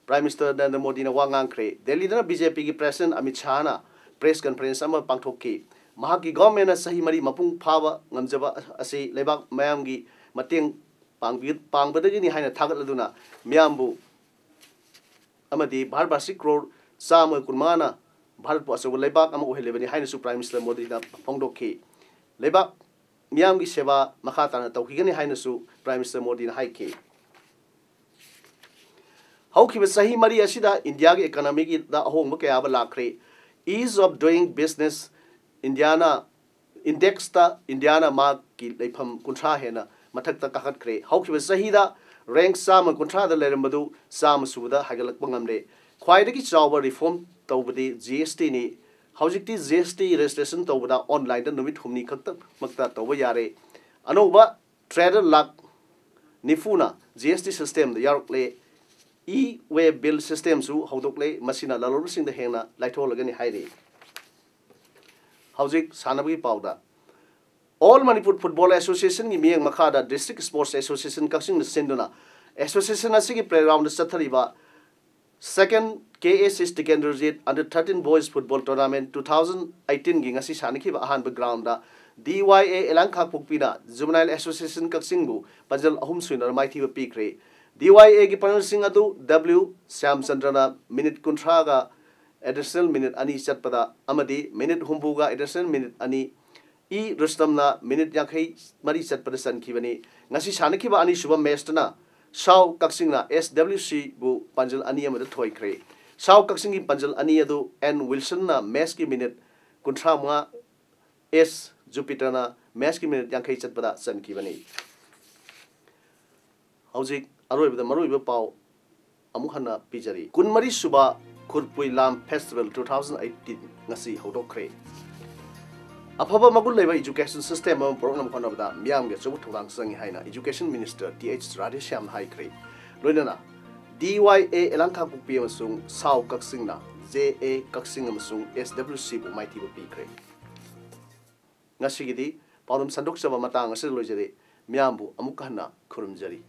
Prime Minister ꯅꯔꯦꯟꯗ꯭ꯔ ꯃꯣꯗꯤꯅ ꯋꯥ ꯉꯥꯡꯈ꯭ꯔꯦ꯫ ꯗꯦꯜꯂꯤꯗꯅ BJPꯒꯤ President ꯑꯃꯤꯠ ꯁꯥꯍꯅ press conference ꯑꯃ ꯄꯥꯡꯊꯣꯛꯈꯤ꯫ ꯃꯍꯥꯛꯀꯤ governmentꯅ ꯆꯍꯤ ꯃꯔꯤ ꯃꯄꯨꯡ ꯐꯥꯕ ꯉꯝꯖꯕ ꯑꯁꯤ ꯂꯩꯕꯥꯛ ꯃꯌꯥꯝꯒꯤ ꯃꯇꯦꯡ ꯄꯥꯡꯕꯤ-, ꯄꯥꯡꯕꯗꯒꯤꯅꯤ ꯍꯥꯏꯅ ꯊꯥꯒꯠꯂꯗꯨꯅ ꯃꯤꯌꯥꯝꯕꯨ ꯑꯃꯗꯤ ꯚꯥꯔꯠ ꯚꯥꯁꯤ ꯀ꯭ꯔꯣꯔ ꯆꯥꯝꯃ ꯀꯨꯟꯃꯉꯥꯅ ꯚꯥꯔꯠꯄꯨ ꯑꯆꯧꯕ ꯂꯩꯕꯥꯛ ꯑꯃ ꯑꯣꯏꯍꯜꯂꯤꯕꯅꯤ ꯍꯥꯏꯅꯁꯨ Prime Minister ꯃꯣꯗꯤꯅ ꯐꯣꯡꯗꯣꯛꯈꯤ꯫ ꯂꯩꯕꯥꯛ ꯃꯤꯌꯥꯝꯒꯤ ꯁꯦꯕꯥ ꯃꯈꯥ ꯇꯥꯅ ꯇꯧꯈꯤꯒꯅꯤ ꯍꯥꯏꯅꯁꯨ Prime Minister ꯃꯣꯗꯤꯅ ꯍꯥꯏꯈꯤ꯫ ꯍꯧꯈꯤꯕ ꯆꯍꯤ ꯃꯔꯤ ꯑꯁꯤꯗ ꯏꯟꯗꯤꯌꯥꯒꯤ economyꯒꯤꯗ ꯑꯍꯣꯡꯕ ꯀꯌꯥ ꯑꯃ ꯂꯥꯛꯈ꯭ꯔꯦ꯫ Ease of doing business, ꯏꯟꯗꯤꯌꯥꯅ indexꯇ ꯏꯟꯗꯤꯌꯥꯅ ꯃꯍꯥꯛꯀꯤ ꯂꯩꯐꯝ ꯀꯨꯟꯊ꯭ꯔꯥ ꯍꯦꯟꯅ ꯃꯊꯛꯇ ꯀꯥꯈꯠꯈ꯭ꯔꯦ꯫ ꯍꯧꯈꯤꯕ ꯆꯍꯤꯗ rank ꯆꯥꯝꯃ ꯀꯨꯟꯊ꯭ꯔꯥꯗ ꯂꯩꯔꯝꯕꯗꯨ ꯆꯥꯝꯃ ꯁꯨꯕꯗ ꯍꯥꯏꯒꯠꯂꯛꯄ ꯉꯝꯂꯦ꯫ ꯈ꯭ꯋꯥꯏꯗꯒꯤ ꯆꯥꯎꯕ reform ꯇꯧꯕꯗꯤ GSTꯅꯤ꯫ ꯍꯧꯖꯤꯛꯇꯤ GST registration ꯇꯧꯕꯗ onlineꯗ ꯅꯨꯃꯤꯠ ꯍꯨꯝꯅꯤ ꯈꯛꯇꯃꯛꯇ ꯇꯧꯕ ꯌꯥꯔꯦ꯫ ꯑꯅꯧꯕ trader lakh ꯅꯤꯐꯨꯅ GST systemꯗ ꯌꯥꯎꯔꯛꯂꯦ꯫ E-way bill systemꯁꯨ ꯍꯧꯗꯣꯛꯂꯦ꯫ ꯃꯁꯤꯅ ꯂꯂꯣꯟꯕꯁꯤꯡꯗ ꯍꯦꯟꯅ ꯂꯥꯏꯊꯣꯛꯍꯜꯂꯒꯅꯤ ꯍꯥꯏꯔꯤ꯫ ꯍꯧꯖꯤꯛ ꯁꯥꯟꯅꯕꯒꯤ ꯄꯥꯎꯗ꯫ All Manipur Football Associationꯒꯤ ꯃꯤꯠꯌꯦꯡ ꯃꯈꯥꯗ District Sports Association ꯀꯛꯆꯤꯡꯅ ꯁꯤꯟꯗꯨꯅ association ꯑꯁꯤꯒꯤ playgroundꯗ ꯆꯠꯊꯔꯤꯕ second KAC Tikendrajit Under thirteen Boys Football Tournament two thousand eighteenꯒꯤ ꯉꯁꯤ ꯁꯥꯟꯅꯈꯤꯕ ꯑꯍꯥꯟꯕ groundꯗ DYA ꯏꯂꯥꯡ ꯀꯥꯡꯄꯣꯛꯄꯤꯅ Juvenile Association ꯀꯛꯆꯤꯡꯕꯨ ꯄꯥꯟꯖꯜ ꯑꯍꯨꯝ ꯁꯨꯏꯅ ꯃꯥꯏꯊꯤꯕ ꯄꯤꯈ꯭ꯔꯦ꯫ DYAꯒꯤ ꯄꯥꯟꯖꯜꯁꯤꯡ ꯑꯗꯨ W ꯁ꯭ꯌꯥꯝꯆꯟꯗ꯭ꯔꯅ minute ꯀꯨꯟꯊ꯭ꯔꯥꯒ additional minute ꯑꯅꯤ ꯆꯠꯄꯗ ꯑꯃꯗꯤ minute ꯍꯨꯝꯐꯨꯒ additional minute ꯑꯅꯤ E ꯔꯨꯁꯇꯝꯅ minute ꯌꯥꯡꯈꯩ ꯃꯔꯤ ꯆꯠꯄꯗ ꯆꯟꯈꯤꯕꯅꯤ꯫ ꯉꯁꯤ ꯁꯥꯟꯅꯈꯤꯕ ꯑꯅꯤꯁꯨꯕ matchꯇꯅ ꯁꯥꯎ ꯀꯛꯆꯤꯡꯅ SWCꯕꯨ ꯄꯥꯟꯖꯜ ꯑꯅꯤ ꯑꯃꯗ ꯊꯣꯏꯈ꯭ꯔꯦ꯫ ꯁꯥꯎ ꯀꯛꯆꯤꯡꯒꯤ ꯄꯥꯟꯖꯜ ꯑꯅꯤ ꯑꯗꯨ ꯑꯦꯟ ꯋꯤꯜꯁꯟꯅ ꯃꯦꯠꯁꯀꯤ ꯃꯤꯅꯤꯠ ꯀꯨꯟꯊ꯭ꯔꯥ ꯃꯉꯥ, ꯑꯦꯁ ꯖꯨꯄꯤꯇꯔꯅ ꯃꯦꯠꯁꯀꯤ ꯃꯤꯅꯤꯠ ꯌꯥꯡꯈꯩ ꯆꯠꯄꯗ ꯆꯟꯈꯤꯕꯅꯤ꯫ ꯍꯧꯖꯤꯛ ꯑꯔꯣꯏꯕꯗ ꯃꯔꯨꯑꯣꯏꯕ ꯄꯥꯎ ꯑꯃꯨꯛ ꯍꯟꯅ ꯄꯤꯖꯔꯤ꯫ ꯀꯨꯟꯃꯔꯤ ꯁꯨꯕ ꯈꯨꯔꯄꯨꯏ ꯂꯥꯝ ꯐꯦꯁꯇꯤꯚꯦꯜ two thousand eighteen ꯉꯁꯤ ꯍꯧꯗꯣꯛꯈ꯭ꯔꯦ꯫ ꯑꯐꯕ ꯃꯒꯨꯟ ꯂꯩꯕ ꯏꯖꯨꯀꯦꯁꯟ ꯁꯤꯁꯇꯦꯝ ꯑꯃ ꯄꯨꯔꯛꯅꯕ ꯍꯣꯠꯅꯕꯗ ꯃꯤꯌꯥꯝꯒꯤ ꯑꯆꯧꯕ ꯊꯧꯗꯥꯡ ꯆꯪꯏ ꯍꯥꯏꯅ ꯏꯖꯨꯀꯦꯁꯟ ꯃꯤꯅꯤꯁꯇꯔ ꯇꯤ ꯑꯩꯆ ꯔꯥꯙꯦꯁ꯭ꯌꯥꯝꯅ ꯍꯥꯏꯈ꯭ꯔꯦ꯫ ꯂꯣꯏꯅꯅ ꯗꯤ ꯋꯥꯏ ꯑꯦ ꯑꯦꯂꯥꯡꯈꯥ ꯀꯣꯛꯄꯤ ꯑꯃꯁꯨꯡ ꯁꯥꯎ ꯀꯛꯆꯤꯡꯅ ꯖꯦ ꯑꯦ ꯀꯛꯆꯤꯡ ꯑꯃꯁꯨꯡ ꯑꯦꯁ ꯗꯕ꯭ꯂꯤꯎ ꯁꯤꯕꯨ ꯃꯥꯏꯊꯤꯕ ꯄꯤꯈ꯭ꯔꯦ꯫ ꯉꯁꯤꯒꯤꯗꯤ ꯄꯥꯎꯗꯝ ꯁꯟꯗꯣꯛꯆꯕ ꯃꯇꯥꯡ ꯑꯁꯤꯗ ꯂꯣꯏꯖꯔꯦ꯫ ꯃꯤꯌꯥꯝꯕꯨ ꯑꯃꯨꯛ ꯍꯟꯅ ꯈꯨꯔꯨꯝꯖꯔꯤ꯫